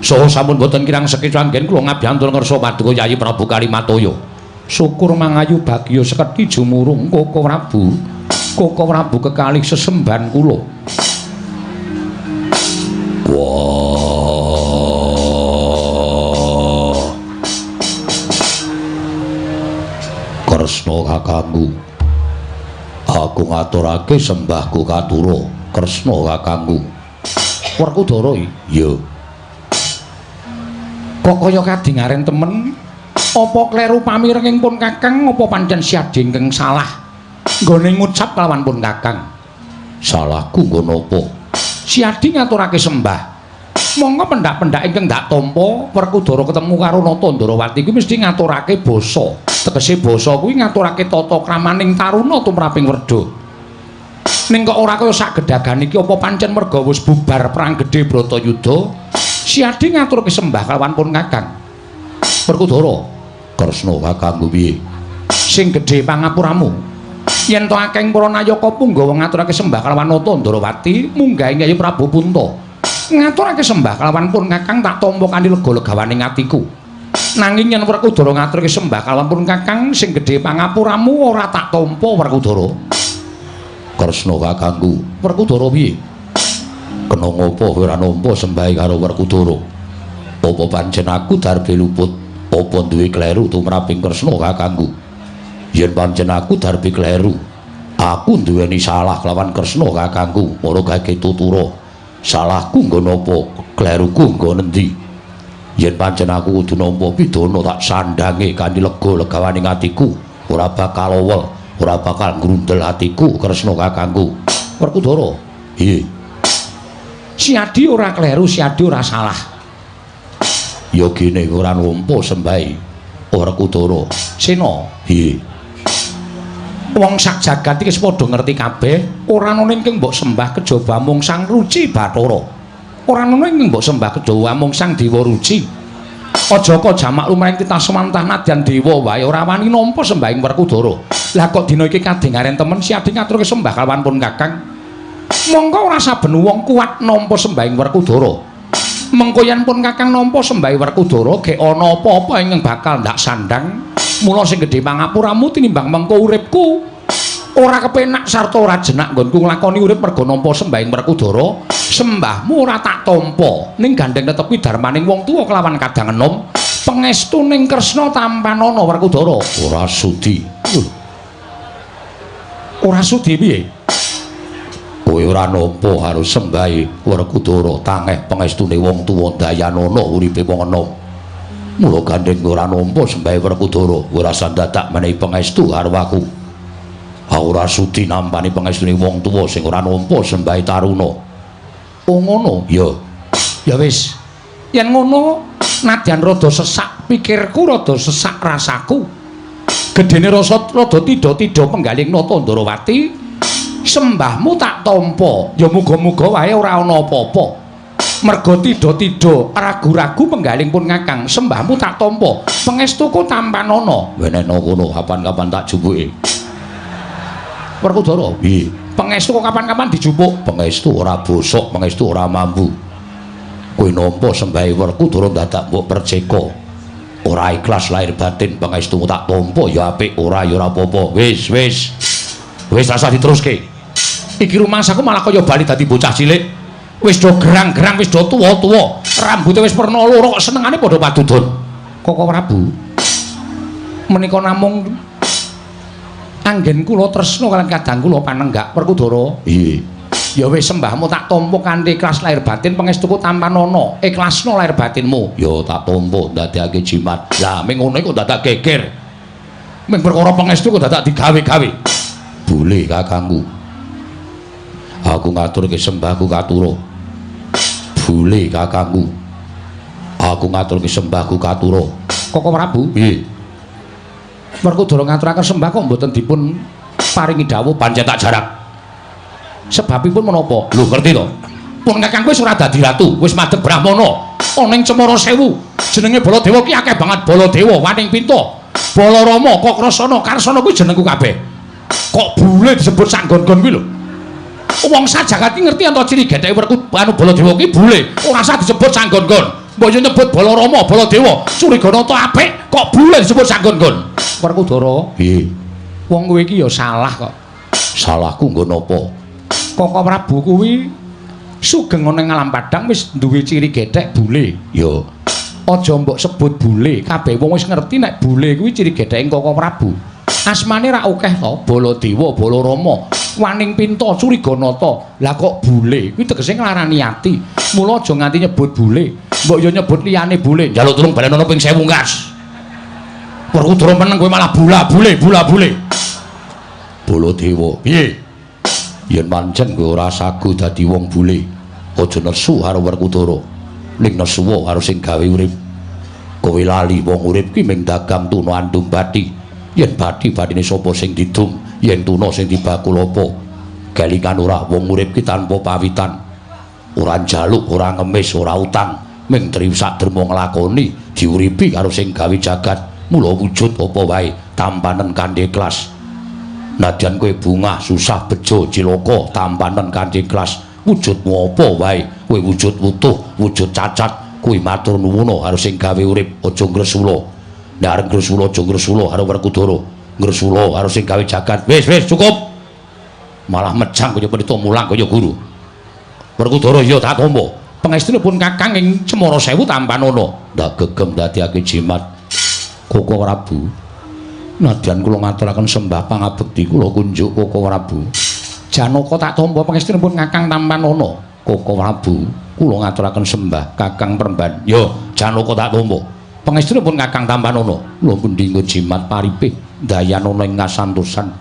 Saha sampun boten kirang sekeca anggen kula ngabyantur ngersa paduka Yai Prabu Kalimataya. Syukur mangayu bagya sekedhi jumurung Koko Prabu. Koko Prabu kekalih sesembahan kula. Wah. Kresna kakangku. Aku ngaturake sembahku katura Kresna kakangku. Werkudara iki. Ya. Kok kaya kadingaren temen? Apa kleru pamirenging pun Kakang apa pancen siadi ingkang salah nggone ngucap kelawan pun Kakang? Salahku nggo napa? Siadi ngaturake sembah. Monggo pendak-pendak ingkang ndak tampa Werkudara ketemu karo Nata Ndrawati kuwi mesti ngaturake basa. Tegese basa kuwi ngaturake tata kramaning taruna tumraping werda. Ning kok ora kaya sak gedagan iki apa pancen merga wis bubar perang gedhe Bratayuda? Siadi ngaturake sembah kelawan pun Kakang. Werkudara, Kresna kakangku piye? Sing gedhe pangapuramu. Yen to akeh para nayaka punggawa ngaturake sembah kelawan Nata Ndrawati, munggahe Kyai Prabu Punta. Ngaturake sembah kelawan pun Kakang tak tampa kanthi lega-legawaning atiku. Nanging yen Werkudara ngaturake sembah kelawan pun Kakang sing gedhe pangapuramu ora tak tampa Werkudara. Kresna kakangku. Werkudara piye? Kena ngopo kowe ora nampa sembahe karo Werkudara? Apa pancen aku darbe luput? Apa duwe kleru tumraping Kresna kakangku? Yen pancen aku darbe kleru, aku duweni salah kelawan Kresna kakangku, ora gage tutura. Salahku nggo napa? Kleruku nggo nendi? Yen pancen aku kudu nampa pidana tak sandhange kanthi lega legawaning atiku, ora bakal owel, ora bakal ngrundel atiku Kresna kakangku. Werkudara, Iya. Siadi ora kleru, siadi ora salah. Ya gene ora nampa sembahe Werkudara. Sena, Iya. wong sak jagat iki wis padha ngerti kabeh, ora ana ingkang mbok sembah kejaba mung Sang Ruci Bathara. Ora ana ingkang mbok sembah kejaba mung Sang Dewa Ruci. Aja kok jamak lumaring titah semantah nadyan dewa wae ora wani nampa sembahing Werkudara. Lah kok dina iki kadengaren temen siadi ngaturke sembah kalawan pun Kakang. Mongko ora saben wong kuat nampa sembahing Werkudara. Mengko yen pun Kakang nampa sembahe Werkudara gek ana apa-apa ingkang bakal ndak sandang. Mula sing gedhe pangapuramu tinimbang mengko uripku ora kepenak sarta ora jenak nggonku nglakoni urip merga nampa sembahing Werkudara. Sembahmu ora tak tampa ning gandeng tetepi darmaning wong tuwa kelawan kadang enom. Pangestu ning Kresna tampanana Werkudara. Ora sudi. Ora sudi piye? Kowe ora nampa karo sembahe Werkudara tangeh pangestune wong tuwa dayanana uripe wong enom. Mula gandeng ora nampa sembahe Werkudara, ora sandadak menehi pangestu karo aku. Aku ora sudi nampani pangestune wong tuwa sing ora nampa sembahe taruna. Oh ngono? Ya. Ya wis. Yen ngono nadyan rada sesak pikirku, rada sesak rasaku. Gedene rasa rada tida-tida penggaling nata Ndarawati. Sembahmu tak tampa. Ya muga-muga wae ora ana apa-apa. Merga tida-tida ragu-ragu penggaling pun Kakang, sembahmu tak tampa. Pangestuku tampanana. Wenehno kono kapan-kapan tak jupuke. Werkudara, piye? Pangestu kok kapan-kapan dijupuk? Pangestu ora bosok, pangestu ora mambu. Kowe nampa sembahe Werkudara dadak mbok perceka. Ora ikhlas lahir batin pangestumu tak tampa ya apik, ora ya ora apa-apa. Wis, wis. Wis rasah diteruske. Iki rumangsaku malah kaya bali dadi bocah cilik. Wis do gerang-gerang, wis do tuwa-tuwa. Rambute wis werna loro kok senengane padha padudon. Koko Prabu, menika namung anggen kula tresna kaliyan kadang kula panenggak Werkudara. Piye? Ya wis sembahmu tak tampa kanthi ikhlas lahir batin, pangestuku tampanana. Ikhlasno lahir batinmu. Ya tak tampa ndadekake jimat. Lah ming ngono iku dadak geger. Ming perkara pangestu kok dadak digawe-gawe. Boleh kakangku. Aku ngaturke sembahku katura. Boleh kakangku. Aku ngaturke sembahku katura. Koko Prabu, piye? Werkudara ngaturaken sembah kok mboten dipun paringi dawuh pancen tak jarak. Sebabipun menapa? Lho ngerti to? Pun kakangku wis ora dadi ratu, wis madhep brahmana. Ana ing Cemara Sewu. Jenenge Baladewa ki akeh banget Baladewa, Waning Pinta, Balarama, Kakrasana, Karsana kuwi jenengku kabeh. Kok bule disebut sak nggon-nggon kuwi lho. Wong sajagat ki ngerti ento ciri getheke Werku anu Baladewa ki bule, ora usah disebut sak nggon-nggon. Mbok yo nyebut Balarama, Baladewa, Curiganata apik, kok bule disebut sak nggon-nggon. Werkudara, piye? Wong kowe iki ya salah kok. Salahku nggo napa? Koko Prabu kuwi sugeng ana ing alam padang wis duwe ciri gethek bule. Ya. Aja mbok sebut bule, kabeh wong wis ngerti nek bule kuwi ciri getheke Koko Prabu. Asmane ra akeh to, Baladewa, Balarama, Waning Pinta, Curiganata. Lah kok bule kuwi tegese nglarani ati. Mula aja nganti nyebut bule. Mbok yo nyebut liyane bule. Njaluk tulung balenono ping 1000 gas. Werkudara meneng kowe malah bula bule, bula bule. Baladewa, piye? Yen pancen kowe ora sagu dadi wong bule, aja nesu karo Werkudara. Ning nesuwa karo sing gawe urip. Kowe lali wong urip ki mung dagang tuna andum bathi. Yen bathi-bathine sapa sing didum, yen tuna sing dibakul apa? Kelingan ora wong urip ki tanpa pawitan. Ora njaluk, ora ngemis, ora utang, mung trisak derma nglakoni diuripi karo sing gawe jagat. Mula wujud apa wae tampanen kanthi ikhlas. Nadyan kowe bungah, susah, bejo, cilaka, tampanen kanthi ikhlas. Wujudmu apa wae, kowe wujud wutuh, wujud cacat, kuwi matur nuwun karo sing gawe urip, aja ngresula. Nek arep ngresula aja ngresula karo Werkudara, ngresula karo sing gawe jagat. Wis, wis cukup. Malah mejang kaya pendeta mulang kaya guru. Werkudara ya tak tampa. Pangestunipun Kakang ing Cemara Sewu tampanana. Ndak gegem ndadekake jimat. Koko Prabu, nadyan kula ngaturaken sembah pangabekti kula kunjuk Koko Prabu. Janaka tak tampa pangestunipun Kakang tampanana. Koko Prabu, kula ngaturaken sembah Kakang Premban. Yo, Janaka tak tampa. Pangestunipun Kakang tampanana. Kula pundi nggo jimat paripih dayanana ing kasantosan.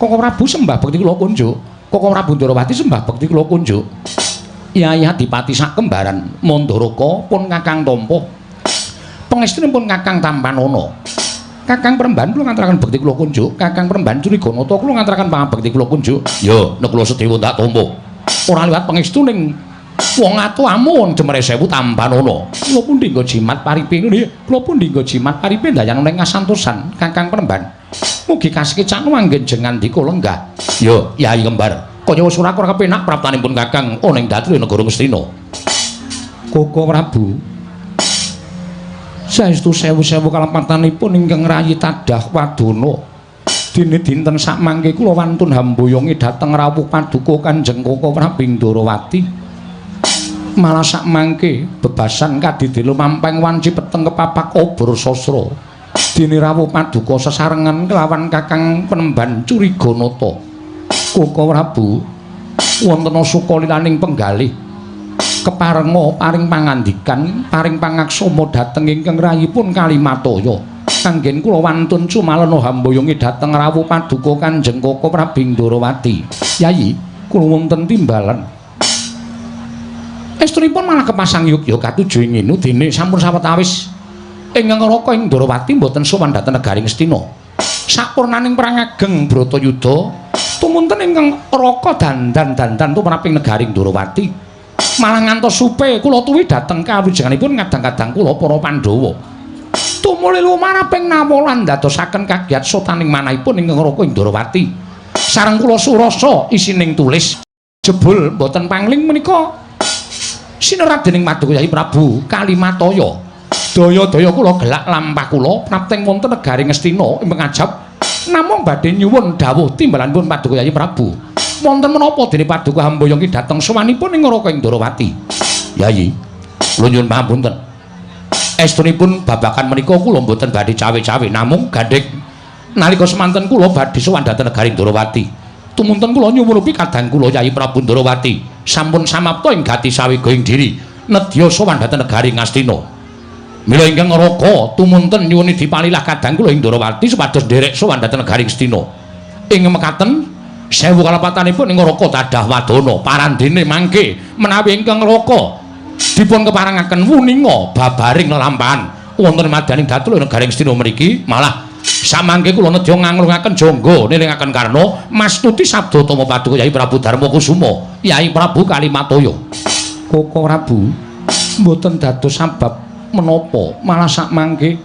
Koko Prabu sembah bekti kula kunjuk. Koko Prabu Ndarawati sembah bekti kula kunjuk. Yai Adipati sak kembaran Mandaraka pun Kakang tampa. Pangestunipun Kakang tampanana. Kakang Premban kula ngaturaken bekti kula kunjuk. Kakang Premban Curiganata kula ngaturaken pangabekti kula kunjuk. Yo, nek kula Sedewa tak tampa. Ora liwat pangestu ning wong atuamu wong Cemara Sewu tampanana. Kula pundi nggo jimat paripe ngene. Kula pundi nggo jimat paripe ndayana ing kasantosan Kakang Premban. Mugi kasekecakno anggen jengandika lenggah. Yo, Yai Kembar. Kaya wis ora kurang kepenak praptanipun Kakang ana ing dhateng negara Ngastina. Koko Prabu, saestu sewu-sewu kalepatanipun ingkang rayi tadah wadana. Dene dinten sakmangke kula wantun hamboyongi dhateng rawuh paduka Kanjeng Koko Prabu ing Ndorowati. Malah sakmangke bebasan kadidelo mampeng wanci peteng kepapak obor sasra. Dene rawuh paduka sesarengan kelawan Kakang Penemban Curiganata. Koko Prabu, wonten suka lilaning penggalih keparenga paring pangandikan paring pangaksama dhateng ingkang rayipun Kalimataya. Kanggen kula wantun cumalena hamboyongi dhateng rawuh paduka Kanjeng Koko Prabu ing Ndorowati. Yayi, kula wonten timbalan. Estunipun malah kepasang yugya katuju ing nginu dene sampun sawetawis ingkang Raka ing Ndorowati mboten sowan dhateng negari Ngastina. Sapurnaning perang ageng Bratayuda tumunten ingkang Raka dandan-dandan tumraping negari Ndorowati. Malah ngantos supe kula tuwi dhateng kawijenganipun kadang-kadang kula para Pandhawa. Tumuli lumaraping nawalan ndadosaken kagiat sotaning manahipun ingkang Raka ing Ndorowati. Sareng kula surasa isining tulis jebul mboten pangling menika sinerat dening Paduka Yayi Prabu Kalimataya. Daya-daya kula gelak lampah kula prapteng wonten negari Ngastina ing pengajap namung badhe nyuwun dawuh timbalanipun Paduka Yayi Prabu. Wonten menapa dene Paduka hamboyongi dhateng sowanipun ing Raka ing Ndorowati? Yayi, kula nyuwun pangapunten. Estunipun babakan menika kula mboten badhe cawe-cawe namung gandheng nalika semanten kula badhe sowan dhateng negari Ndorowati. Tumunten kula nyuwunupi kadang kula Yayi Prabu Ndorowati sampun samapta ing gati sawega ing diri nedya sowan dhateng negari Ngastina. Mila ingkang Raka tumunten nyuwuni dipalilah kadang kula ing Ndorowati supados nderek sowan dhateng negari Ngastina. Ing mekaten sewu kalepatanipun ing Raka tadah wadana parandene mangke menawi ingkang Raka dipun keparengaken wuninga babaring lelampahan wonten madyaning datul negari Ngastina mriki malah samangke kula nedya nganglungaken jangga nilingaken karna mastuti sabda tama paduka Yayi Prabu Darma Kusuma Yayi Prabu Kalimataya. Koko Prabu, mboten dados sabab menapa malah sakmangke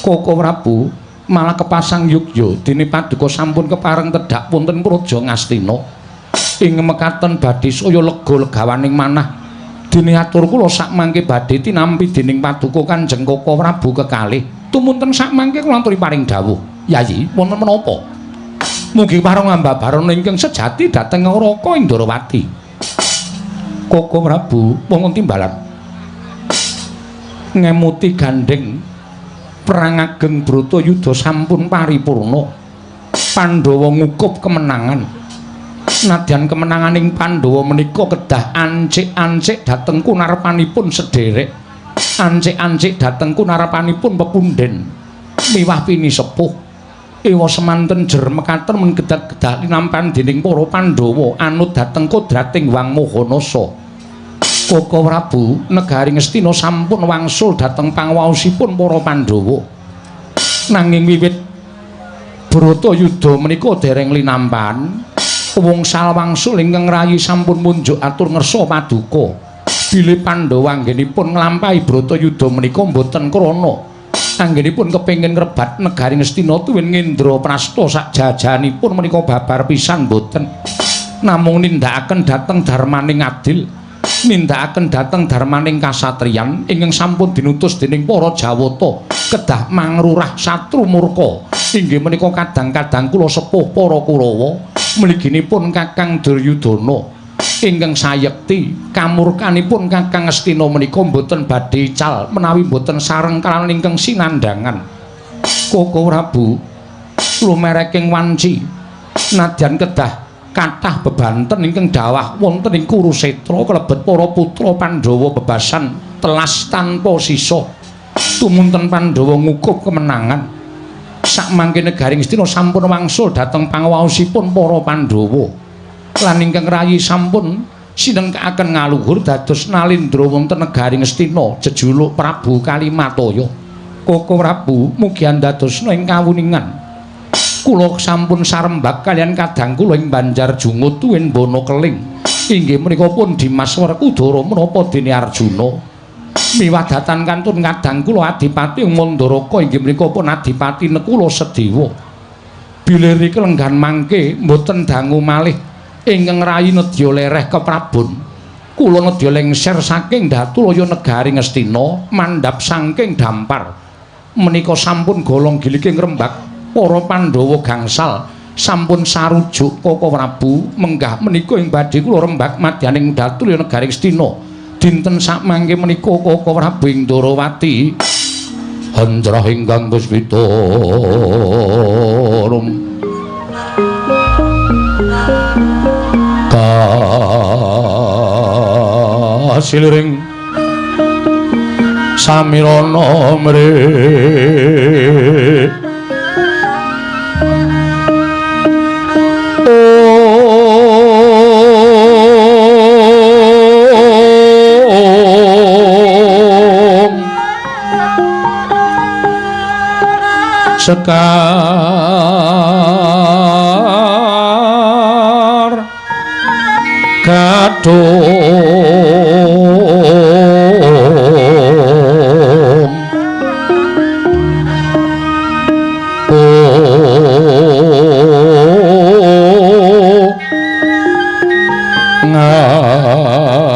Koko Prabu malah kepasang yugya dene paduka sampun kepareng tedhak wonten Praja Ngastina. Ing mekaten badhe saya lega legawaning manah dene atur kula sakmangke badhe tinampi dening paduka Kanjeng Koko Prabu kekalih. Tumunten sakmangke kula aturi paring dawuh. Yayi, wonten menapa? Mugi pareng ambabarana ingkang sejati dhateng Raka ing Ndorowati. Koko Prabu, wonten timbalan. Ngemuti gandheng perang ageng Bratayuda sampun paripurna. Pandhawa ngukup kemenangan. Nadyan kemenanganing Pandhawa menika kedah ancik-ancik dhateng kunarpanipun sederek. Ancik-ancik dhateng kunarpanipun pepundhen miwah pinisepuh. Ewa semanten jer mekaten men kedah-kedah linampan dening para Pandhawa anut dhateng kodrating Wang Mahanasa. Koko Prabu, negari Ngastina sampun wangsul dhateng pangwaosipun para Pandhawa. Nanging wiwit Bratayuda menika dereng linampan, wungsal wangsul ingkang rayi sampun munjuk atur ngersa paduka. Bilih Pandhawa anggenipun nglampahi Bratayuda menika mboten krana anggenipun kepengin ngrebat negari Ngastina tuwin Ngendraprasta sakjajanipun menika babar pisan mboten. Namung nindakaken dhateng darmaning adil, nindakaken dhateng darmaning kasatriyan ingkang sampun dinutus dening para Jawata kedah mangrurah satru murka. Inggih menika kadang-kadang kula sepuh para Kurawa mliginipun Kakang Duryudana ingkang sayekti kamurkanipun Kakang Ngastina menika mboten badhe ical menawi mboten sareng kalawan ingkang sinandhangan. Koko Prabu, lumereking wanci nadyan kedah kathah bebanten ingkang dawah wonten ing Kurusetra kalebet para putra Pandhawa bebasan telas tanpa sisa. Tumunten Pandhawa ngukup kemenangan. Sakmangke negari Ngastina sampun wangsul dhateng pangwaosipun para Pandhawa. Lan ingkang rayi sampun sinengkakaken ngaluhur dados nalindra wonten negari Ngastina jejuluk Prabu Kalimataya. Koko Prabu, mugi andadosna ing kawuningan. Kula sampun sarembag kaliyan kadang kula ing Banjar Jungut tuwin Bono Keling. Inggih menika pun Dimas Werkudara menapa dene Arjuna. Miwadatan kantun kadang kula Adipati Mandaraka inggih menika pun Adipati Nekula Sedewa. Bilih riki lenggan mangke mboten dangu malih Ingkang rayi nedya lereh keprabon. Kula nedya lengser saking Datulaya negari Ngastina mandhap saking dampar. Menika sampun golong giliking rembag para Pandhawa gangsal sampun sarujuk Koko Prabu menggah menika ing badhe kula rembag madyaning Datulaya negari Ngastina. Dinten sakmangke menika Koko Prabu ing Ndorowati Hendra ingkang puspita rum kasiliring samirana mrih Om Sekar Gadung Oh Ngas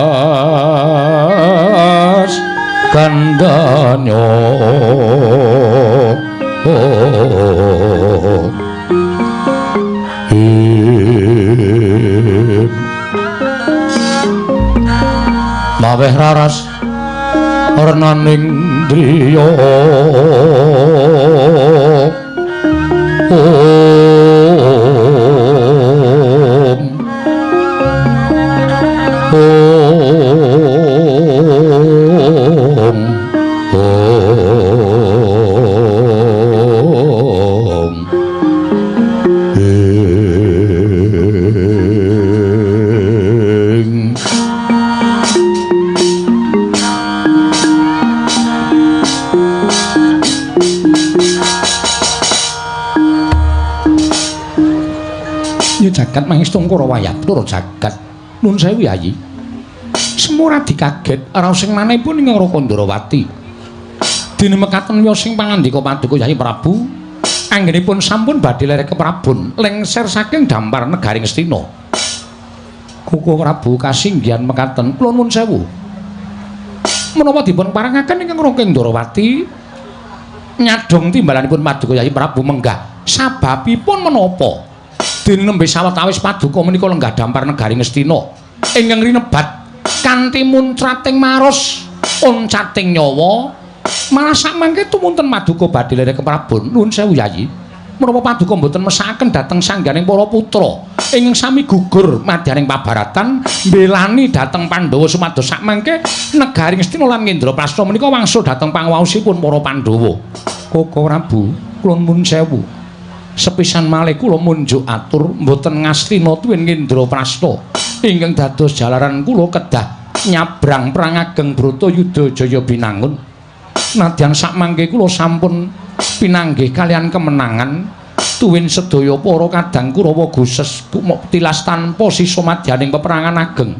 Gandanyo Oh Him Maweh raras renaning driya Om Om Om Ing Ya jagat mangestungkara wayabtura jagat. Nun sewu Yayi. Semura dikaget raos sing manehipun ing Raka Ndrawati. Dene mekaten wiyos sing pangandika paduka Yayi Prabu, anggenipun sampun badhe lerek keprabon lengser saking dampar negari Ngastina. Koko Prabu kasinggihan mekaten kula nuwun sewu. Menapa dipun parengaken ingkang Raka Ndrawati nyadhong timbalanipun paduka Yayi Prabu menggah sababipun menapa? Dene nembe sawetawis paduka menika lenggah dampar negari Ngastina ingkang rinebat kanthi muncrating maros oncating nyawa malah sakmangke tumunten paduka badhe lerek keprabon. Nuwun sewu Yayi, menapa paduka mboten mesakaken dhateng sangganing para putra ingkang sami gugur madyaning pabaratan mbelani dhateng Pandhawa supados sakmangke negari Ngastina lan Ngendraprasta menika wangsul dhateng panguwaosipun para Pandhawa. Koko Prabu, kula nuwun sewu. Sepisan malih kula munjuk atur mboten Ngastina tuwin Ngendraprasta ingkang dados jalaran kula kedah nyabrang perang ageng Bratayuda Jaya Binangun. Nadyan sakmangke kula sampun pinanggih kalian kemenangan tuwin sedaya para kadang Kurawa goses tilas tanpa sisa madyaning peperangan ageng.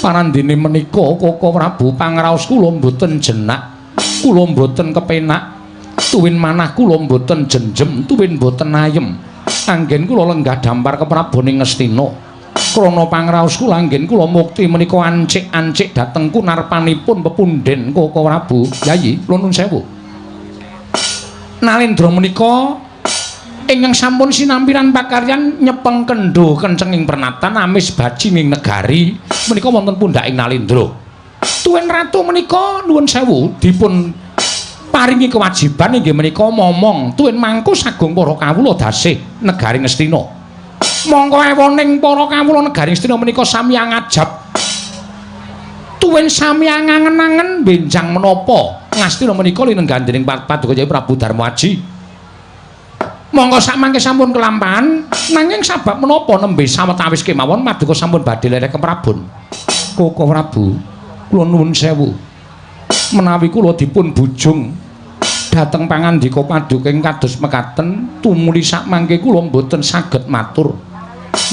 Parandene menika Koko Prabu pangraos kula mboten jenak, kula mboten kepenak, tuwin manah kula mboten jenjem, tuwin mboten ayem. Anggen kula lenggah dampar keprabone Ngastina. Krana pangraos kula anggen kula mukti menika ancik-ancik dhateng kunarpanipun pepundhen Koko Prabu. Yayi, kula nuwun sewu. Nalendra menika ingkang sampun sinampiran pakaryan nyepeng kendho kencenging pernatan amis bajinging negari menika wonten pundhaking Nalendra. Tuwin ratu menika nuwun sewu dipun paringi kewajiban inggih menika momong tuwin mangku sagung para kawula dasih negari Ngastina. Mongko ewoning para kawula negari Ngastina menika sami ngajab tuwin sami angen-angen benjang menapa Ngastina menika linenggan dening Paduka Jaya Prabu Darmaji. Monggo sakmangke sampun kelampahan nanging sabab menapa nembe sawetawis kemawon paduka sampun badhe lerek keprabon. Koko Prabu, kula nuwun sewu. Menawi kula dipun bujung dhateng pangandika paduka ing kados mekaten tumuli sakmangke kula mboten saged matur.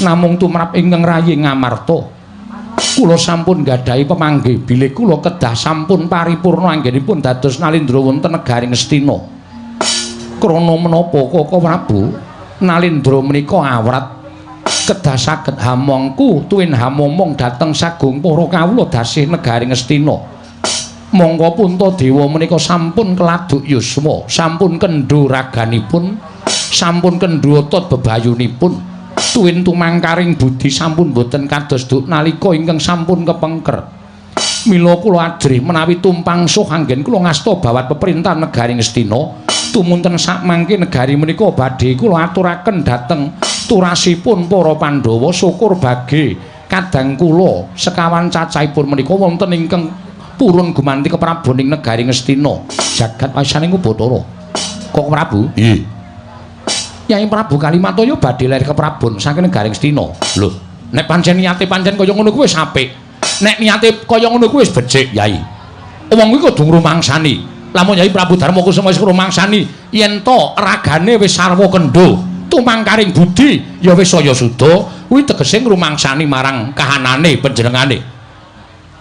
Namung tumrap ingkang rayi Ngamarta kula sampun nggadahi pemanggih bilih kula kedah sampun paripurna anggenipun dados Nalendra wonten negari Ngastina. Krana menapa Koko Prabu, Nalendra menika awrat Kedah saged hamongku tuwin hamomong dhateng sagung para kawula dasih negari Ngastina. Mongko Puntadewa menika sampun keladuk yuswa, sampun kendho raganipun, sampun kendho otot bebayunipun, tuwin tumangkaring budi sampun boten kados duk nalika ingkang sampun kepengker. Mila kula ajrih menawi tumpang suh anggen kula ngasta bawat peperintahan negari Ngastina, tumunten sakmangke negari menika badhe kula aturaken dhateng turasipun para Pandhawa syukur bage kadang kula sekawan cacahipun menika wonten ingkang purun gumanti kepraboning negari Ngastina. Jagat wasaning Bathara. Kok Prabu? Nggih. Yai Prabu Kalimataya badhe ler keprabon saking negari Ngastina. Lho, nek pancen niate pancen kaya ngono kuwi wis apik. Nek niate kaya ngono kuwi wis becik, Yai. Wong kuwi kudu ngrumangsani. Lamun Yai Prabu Darma Kusuma wis ngrumangsani yen to ragane wis sarwa kendho, tumangkaring budi ya wis saya suda, kuwi tegese ngrumangsani marang kahanane panjenengane.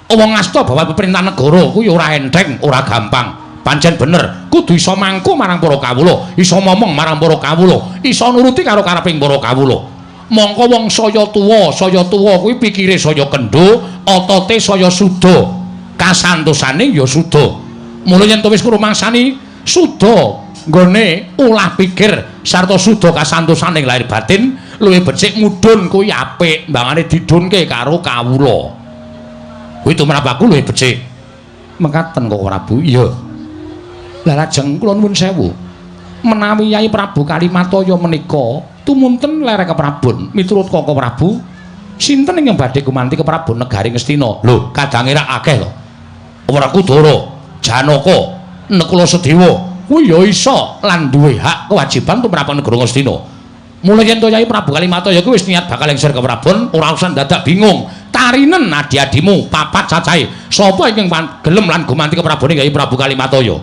Wong ngasta bahwa pemerintahan negara kuwi ora enteng, ora gampang. Pancen bener, kudu iso mangku marang para kawula, iso momong marang para kawula, iso nuruti karo kareping para kawula. Mongko wong saya tuwa kuwi pikire saya kendho, otote saya suda, kasantosane ya suda. Mula yen to wis ngrumangsani suda nggone ulah pikir sarta suda kasantosane lahir batin, luwih becik mudhun kuwi apik, mbangane didhunke karo kawula. Kuwi tumrap aku luwih becik. Mekaten kok Prabu. Iya. Lah lajeng kula nuwun sewu. Menawi Yai Prabu Kalimataya menika tumunten lerek keprabon miturut Koko Prabu, sinten ingkang badhe gumanti keprabon negari Ngastina? Lho, kadange rak akeh to. Werkudara, Janaka, Nakula Sadewa kuwi ya iso lan duwe hak kewajiban tumrap negara Ngastina. Mula yen to Yai Prabu Kalimataya kuwi wis niat bakal lengser keprabon, ora usah dadak bingung. Tarinen adi-adimu papat cacahe. Sapa ingkang gelem lan gumanti keprabone Yai Prabu Kalimataya?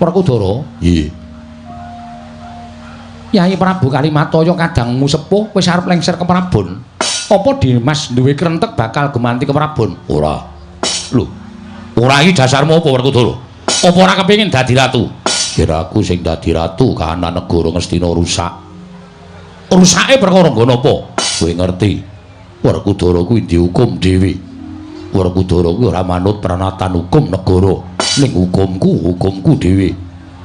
Werkudara. Nggih. Yai Prabu Kalimataya kadangmu sepuh wis arep lengser keprabon. Apa Dimas duwe krentek bakal gumanti keprabon? Ora. Lho, ora iki dasarmu apa Werkudara? Apa ora kepengin dadi ratu? Yen aku sing dadi ratu, kahanan negara Ngastina rusak. Rusake perkara nggon apa? Kowe ngerti. Werkudara kuwi dihukum dhewe. Werkudara kuwi ora manut pranatan hukum negara. Ning hukumku, hukumku dhewe.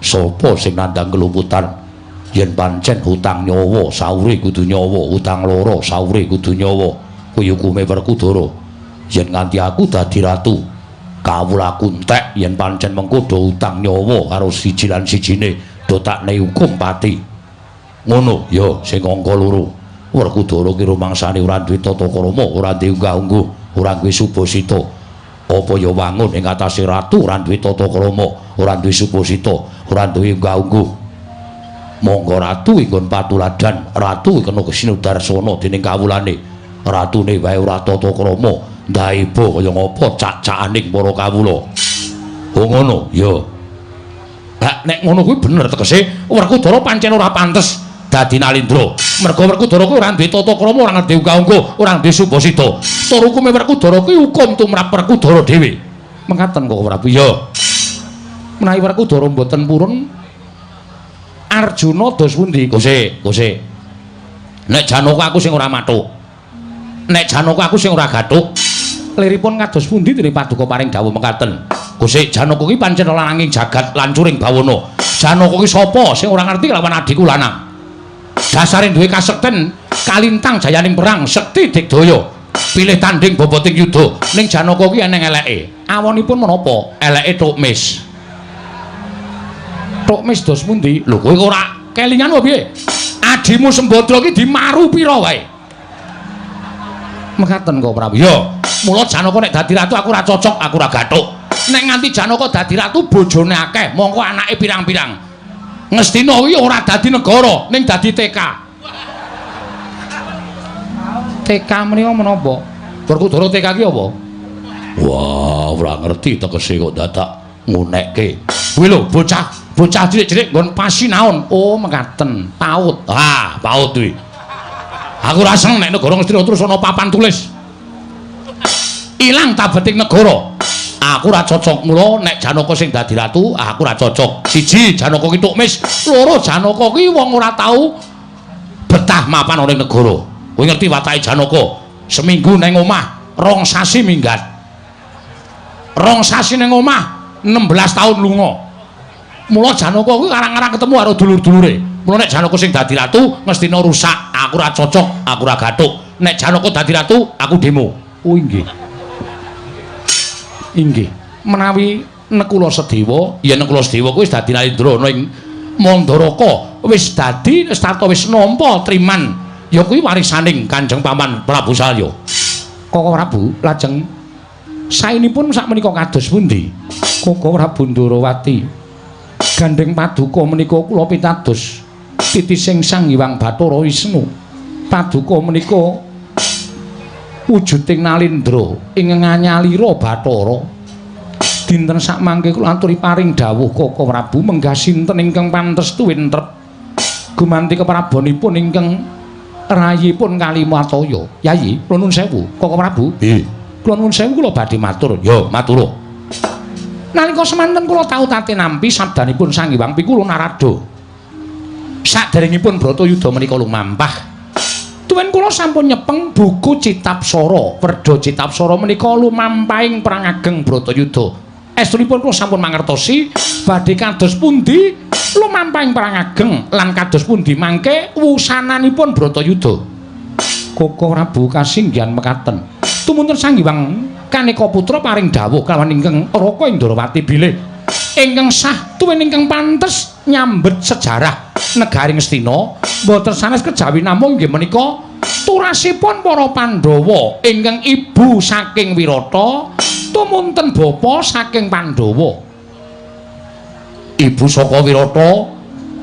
Sapa sing nandhang keluputan? Yen pancen hutang nyawa, saure kudu nyawa, hutang loro, saure kudu nyawa. Kuwi hukume Werkudara. Yen nganti aku dadi ratu, kawulaku entek yen pancen mengko do hutang nyawa karo siji lan sijine, do tak nei hukum pati. Ngono ya sing angka loro. Werkudara ki rumangsane ora duwe tata krama, ora duwe unggah-ungguh, ora duwe subasita. Apa ya wangun ing atase ratu ora duwe tata krama, ora duwe subasita, ora duwe unggah-ungguh. Monggo ratu inggon patuladan, ratu kena sinudarsana dening kawulane. Ratune wae ora tata krama, ndaeba kaya ngapa cak-cakaning para kawula. Oh ngono, ya. Lah nek ngono kuwi bener tegese Werkudara pancen ora pantes dadi Nalindra. Merga Werkudara kuwi ora duwe tata krama, ora ngerti unggah-ungguh, ora duwe subasita. Tur hukume Werkudara kuwi hukum tumrap Werkudara dhewe. Mekaten kok Prabu. Ya. Menawi Werkudara mboten purun, Arjuna dos pundi? Kose, kose. Nek Janaka aku sing ora mathuk. Nek Janaka aku sing ora gathuk. Liripun kados pundi dene paduka paring dawuh mekaten? Kose, Janaka kuwi pancen lananging jagat lancuring bawana. Janaka kuwi sapa sing ora ngerti lawan adhiku lanang? Dasare duwe kasekten kalintang jayaning perang sekti digdaya. Pilih tanding boboting yuda. Ning Janaka kuwi eneng eleke. Awonipun menapa? Eleke tukmis. Tukmis dos pundi? Lho kowe ora kelingan apa piye? Adimu Sembadra ki dimaru pira wae? Mekaten kok Prabu. Ya, mula Janaka nek dadi ratu aku ora cocok, aku ora gathuk. Nek nganti Janaka dadi ratu bojone akeh, mongko anake pirang-pirang. Ngastina kuwi ora dadi negara, ning dadi TK. TK menika menapa? Werkudara TK ki apa? Wah, ora ngerti tegese kok dadak ngunekke. Kuwi lho bocah, bocah cilik-cilik nggon pasinaon. Oh, mekaten. PAUD. Ah, PAUD kuwi. Aku ora seneng nek negara Ngastina terus ana papan tulis. Ilang tabeting negara. Aku ora cocok, mula nek Janaka sing dadi ratu, aku ora cocok. Siji, Janaka ki tukmis, loro Janaka ki wong ora tau betah mapan ana ing negara. Kowe ngerti watake Janaka? Seminggu neng omah, 2 sasi minggat. 2 sasi neng omah, 16 tahun lunga. Mula Janaka kuwi arang-arang ketemu karo dulur-dulure. Mula nek Janaka sing dadi ratu, Ngastina rusak. Aku ora cocok, aku ora gathuk. Nek Janaka dadi ratu, aku demo. Oh inggih. Inggih. Menawi Nekula Sedewa, yen Nekula Sedewa kuwi wis dadi Narendra ana ing Mandaraka, wis dadi wis tata wis nampa triman. Ya kuwi warisaning Kanjeng Paman Prabu Salya. Koko Prabu lajeng saenipun sakmenika kados pundi? Koko Prabu Ndorowati. Gandheng paduka menika kula pitados titising Sang Hyang Bathara Wisnu. Paduka menika wujuding nalindra ing nganyalira Bathara. Dinten sakmangke kula aturi paring dawuh Koko Prabu menggah sinten ingkang pantes tuwin trep gumanti keprabonipun ingkang rayipun Kalimataya. Yayi, kula nuwun sewu, Koko Prabu. Nggih. Kula nuwun sewu kula badhe matur. Ya, matur. Nalika semanten kula tau tate nampi sabdanipun Sang Hyang Pikulu Narada. Saderengipun Bratayuda menika lumampah, tuwin kula sampun nyepeng buku Citapsara. Werda Citapsara menika lumampahing perang ageng Bratayuda. Estunipun kula sampun mangertosi badhe kados pundi lumampahing perang ageng lan kados pundi mangke wusananipun Bratayuda. Koko Prabu kasinggihan mekaten. Tumunten Sang Hyang Kaneka Putra paring dawuh kalawan ingkang Raka Indrawati bilih ingkang sah tuwin ingkang pantes nyambet sejarah negari Ngastina mboten sanes kejawi namung inggih menika turasipun para Pandhawa ingkang ibu saking Wirata tumunten bapa saking Pandhawa. Ibu saka Wirata,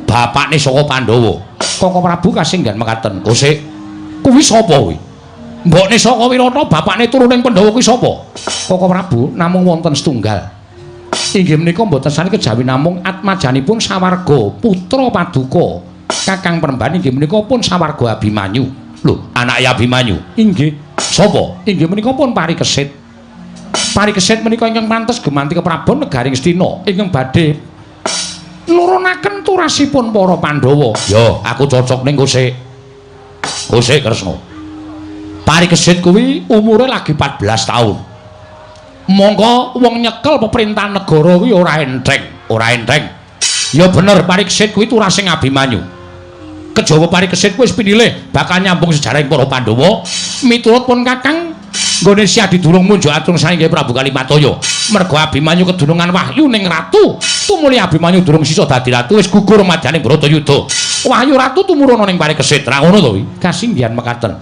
bapakne saka Pandhawa. Koko Prabu kasinggihan mekaten. Kosek, kuwi sapa kuwi? Mbokne saka Wirata, bapakne turuning Pandhawa kuwi sapa? Koko Prabu namung wonten setunggal. Inggih menika mboten sane kejawi namung atmajanipun sawarga putra paduka Kakang Premban inggih menika pun sawarga Abimanyu. Lho, anake Abimanyu? Inggih. Sapa? Inggih menika pun Parikesit. Parikesit menika ingkang pantes gumanti keprabon negari Ngastina ingkang badhe nurunaken turasipun para Pandhawa. Ya, aku cocok ning Kosek. Kosek Kresna. Parikesit kuwi umure lagi 14 taun. Monggo wong nyekel peperintahan negara kuwi ora enteng, ora enteng. Ya bener Parikesit kuwi turasing Abimanyu. Kejawa Parikesit kuwi wis pinilih bakal nyambung sejarahing para Pandhawa miturut pun Kakang nggone Syah Didurung munjuk atur saking Prabu Kalimataya. Merga Abimanyu kedunungan wahyu ning ratu, tumuli Abimanyu durung sisa dadi ratu wis gugur madyaning Bratayuda. Wahyu ratu tumurun ning Parikesit. Ra ngono to kuwi? Kasinggihan mekaten.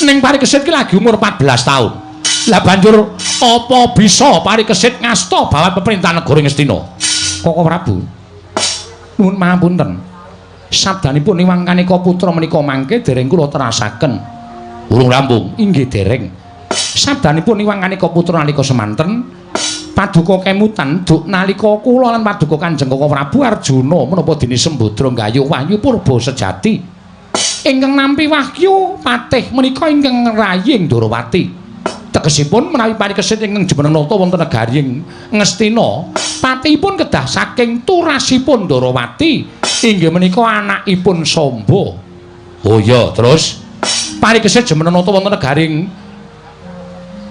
Ning Parikesit ki lagi umur 14 taun. Lah banjur apa bisa Parikesit ngasta bawat peperintahan negara Ngastina? Koko Prabu, nuwun pangapunten. Sabdanipun Hyang Kaneka Putra menika mangke dereng kula terasaken. Urung rampung. Inggih dereng. Sabdanipun Hyang Kaneka Putra nalika semanten paduka kemutan duk nalika kula lan paduka Kanjeng Koko Prabu Arjuna menapa dene Sembadra nggayuh wahyu purba sejati. Ingkang nampi wahyu patih menika ingkang rayi Ndorowati. Tegesipun menawi Parikesit ingkang jumeneng nata wonten negari Ngastina, patihipun kedah saking turasipun Ndorowati inggih menika anakipun Samba. Oh iya, terus Parikesit jumeneng nata wonten negari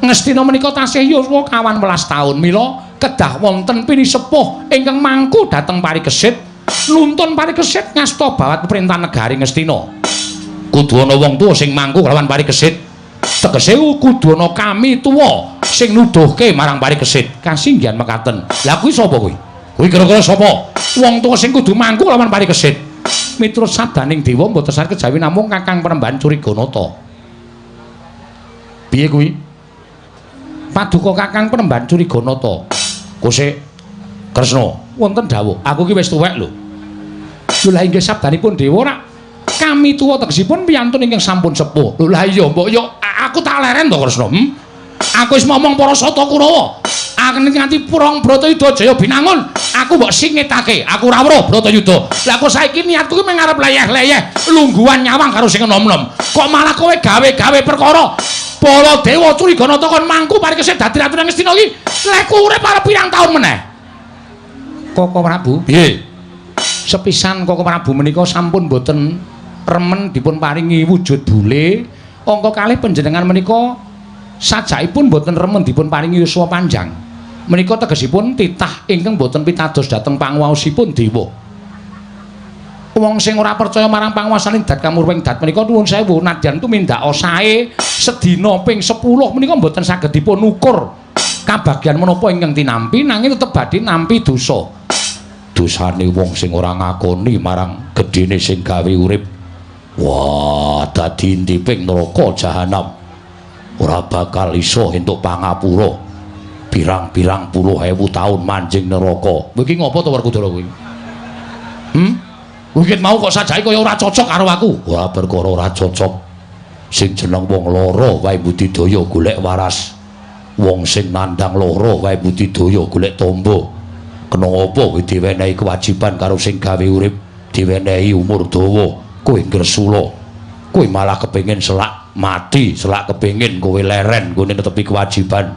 Ngastina menika tasih yuswa 18 taun, mila kedah wonten pinisepuh ingkang mangku dhateng Parikesit nuntun Parikesit ngasta bawat peperintahan negari Ngastina. Kudu ana wong tuwa sing mangku kelawan Parikesit. Tegese kudu ana kami tuwa sing nuduhke marang Parikesit. Kasinggihan mekaten. Lah kuwi sapa kuwi? Kuwi kira-kira sapa? Wong tuwa sing kudu mangku kelawan Parikesit. Miturut sabdaning dewa mboten saged kejawi namung Kakang Premban Curiganata. Piye kuwi? Paduka Kakang Premban Curiganata. Kosek Kresna, wonten dawuh, aku ki wis tuwek lho. Lho lah inggih sabdanipun dewa rak kami tuwa tegesipun piyantun ingkang sampun sepuh. Lho lah iya mbok yo aku tak leren to Kresna. Aku wis momong para Sata Kurawa. Aku nganti prong Bratayuda Jaya Binangun, aku mbok singitake. Aku ora weruh Bratayuda. Lah kok saiki niatku ki mung arep leyeh-leyeh lungguhan nyawang karo sing enom-enom. Kok malah kowe gawe-gawe perkara Baladewa Curiganata kon mangku Parikesit dadi ratu nang Ngastina iki. Lek urip arep pirang taun meneh? Koko Prabu, piye? Sepisan Koko Prabu menika sampun boten remen dipun paringi wujud bule. Angka kalih panjenengan menika sajakipun boten remen dipun paringi yuswa panjang. Menika tegesipun titah ingkang boten pitados dhateng panguwaosipun dewa. Wong sing ora percaya marang panguwasaning dat kamurwing dat menika nuwun sewu nadyan tumindak sae sedina ping 10 menika mboten saged dipun ukur kabagyan menapa ingkang tinampi nanging tetep badhe nampi dosa. Dosane wong sing ora ngakoni marang gedhene sing gawe urip. Wah, dadi intiping neraka jahanam. Ora bakal iso entuk pangapura. Pirang-pirang puluh ewu taun manjing neraka. Kowe iki ngopo to Werkudara kowe? Kowe iki mau kok sajake kaya ora cocok karo aku. Ora perkara ora cocok. Sing jeneng wong lara wae budidaya golek waras. Wong sing nandhang lara wae budidaya golek tombo. Kena apa kowe diwenehi kewajiban karo sing gawe urip, diwenehi umur dawa, kowe ngresula. Kowe malah kepengin selak mati, selak kepengin kowe leren nggone netepi kewajiban.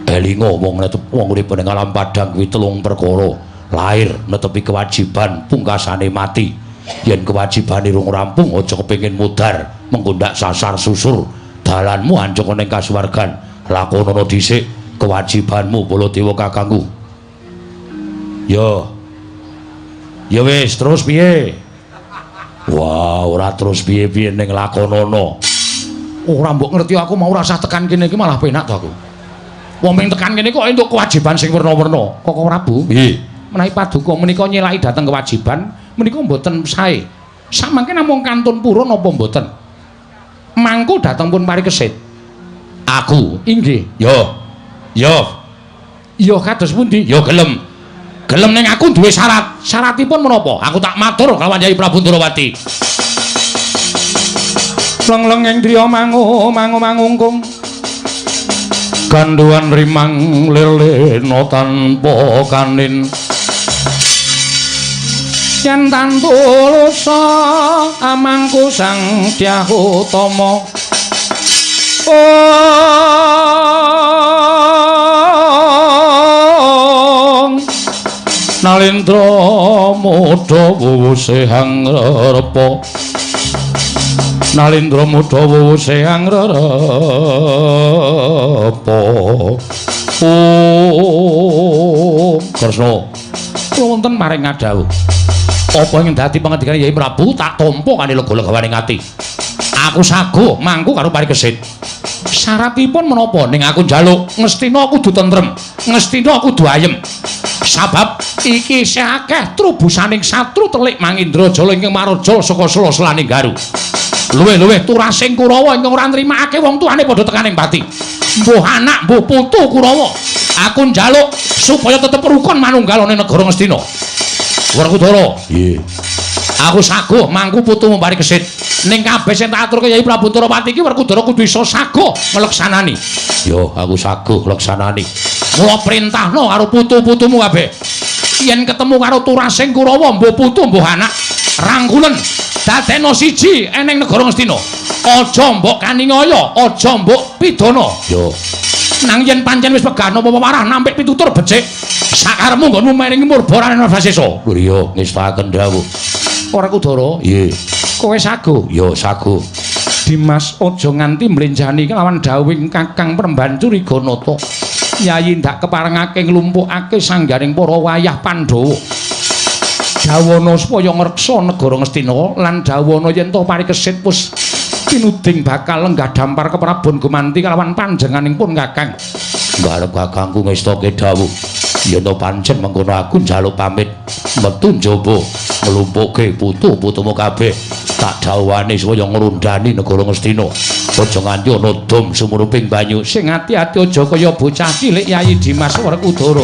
Elinga wong netep wong urip ning alam padhang kuwi telung perkara. Lahir netepi kewajiban, pungkasane mati. Yen kewajibane rung rampung aja kepengin mudhar, mengko ndak sasar susur dalanmu anjuk ning kasuwargan. Lakonono dhisik kewajibanmu Baladewa kakangku. Yo. Ya wis, terus piye? Wah, ora terus piye-piye ning lakonono. Ora mbok ngerti aku mau rasah tekan kene iki malah penak to aku. Wong ping tekan kene kok entuk kewajiban sing werna-werna. Koko Prabu, Piye? Menawi paduka menika nyelaki dhateng kewajiban menika mboten sae. Samangke namung kantun purun napa mboten? Mangku dhateng pun parikesit. Aku. Inggih. Yo. Yo. Ya kados pundi? Yo gelem. Gelem ning aku duwe syarat. Syaratipun menapa? Aku tak matur kelawan Yai Prabu Ndrawati. Leng-leng ing driya mangu mangu mangungkung. Ganduan rimang lelena tanpa kanin. Yen tantulusa amangku Sang Dyah Utama. Ong Nalendra mudha wuwuse hangrepa. Nalendra mudha wuwuse hangrepa. Om Kresna. Wonten maring ngadhawuh. Apa ing dadi pangendikane Yai Prabu tak tampa kanthi lega-legawaning ati. Aku saguh mangku karo parikesit. Syaratipun menapa? Ning aku njaluk ngestina kudu tentrem, ngestina kudu ayem. Sabab iki isih akeh trubusaning satru telik Mangindrajala ingkang maraja saka sela-selaning Garu. Luwih-luwih turasing Kurawa ingkang ora nrimakake wong tuane padha tekaning pati. Mbuh anak, mbuh putu Kurawa. Aku njaluk supaya tetep rukun manunggal ana negara Ngastina. Werkudara, Nggih. Aku saguh mangku putumu parikesit. Ning kabeh sing tak aturke Yai Prabu Ndrawati iki Werkudara kudu iso saguh ngleksanani. Yo, aku saguh ngleksanani. Mula printahno karo putu-putumu kabeh. Yen ketemu karo turasing Kurawa, mbuh putu mbuh anak, rangkulen dadekno siji eneng negara Ngastina. Aja mbok kaningaya, aja mbok pidana. Yo. Nang yen pancen wis wegah napa warah nampik pitutur becik, sakarepmu nggonmu mering murba ranen Vasesa. Lho iya, ngestaken dawuh. Werkudara, Nggih. Kowe saguh? Yo saguh. Dimas aja nganti mlenjani kelawan dawuhing Kakang Premban Curiganata. Yayi ndak keparengake nglumpukake sanggaring para wayah Pandhawa. Dawana supaya ngreksa negara Ngastina lan dawana yen to parikesit wis tinuding bakal lenggah dampar keprabon gumanti kelawan panjenenganing pun Kakang. Ngarep kakangku ngestoke dawuh. Yen to pancen mengkono aku njaluk pamit metu njaba nglumpukke putu-putumu kabeh. Tak dawuhane supaya ngrundani negara Ngastina. Aja nganti ana dom sumuruping banyu. Sing ati-ati aja kaya bocah cilik Yayi Dimas Werkudara.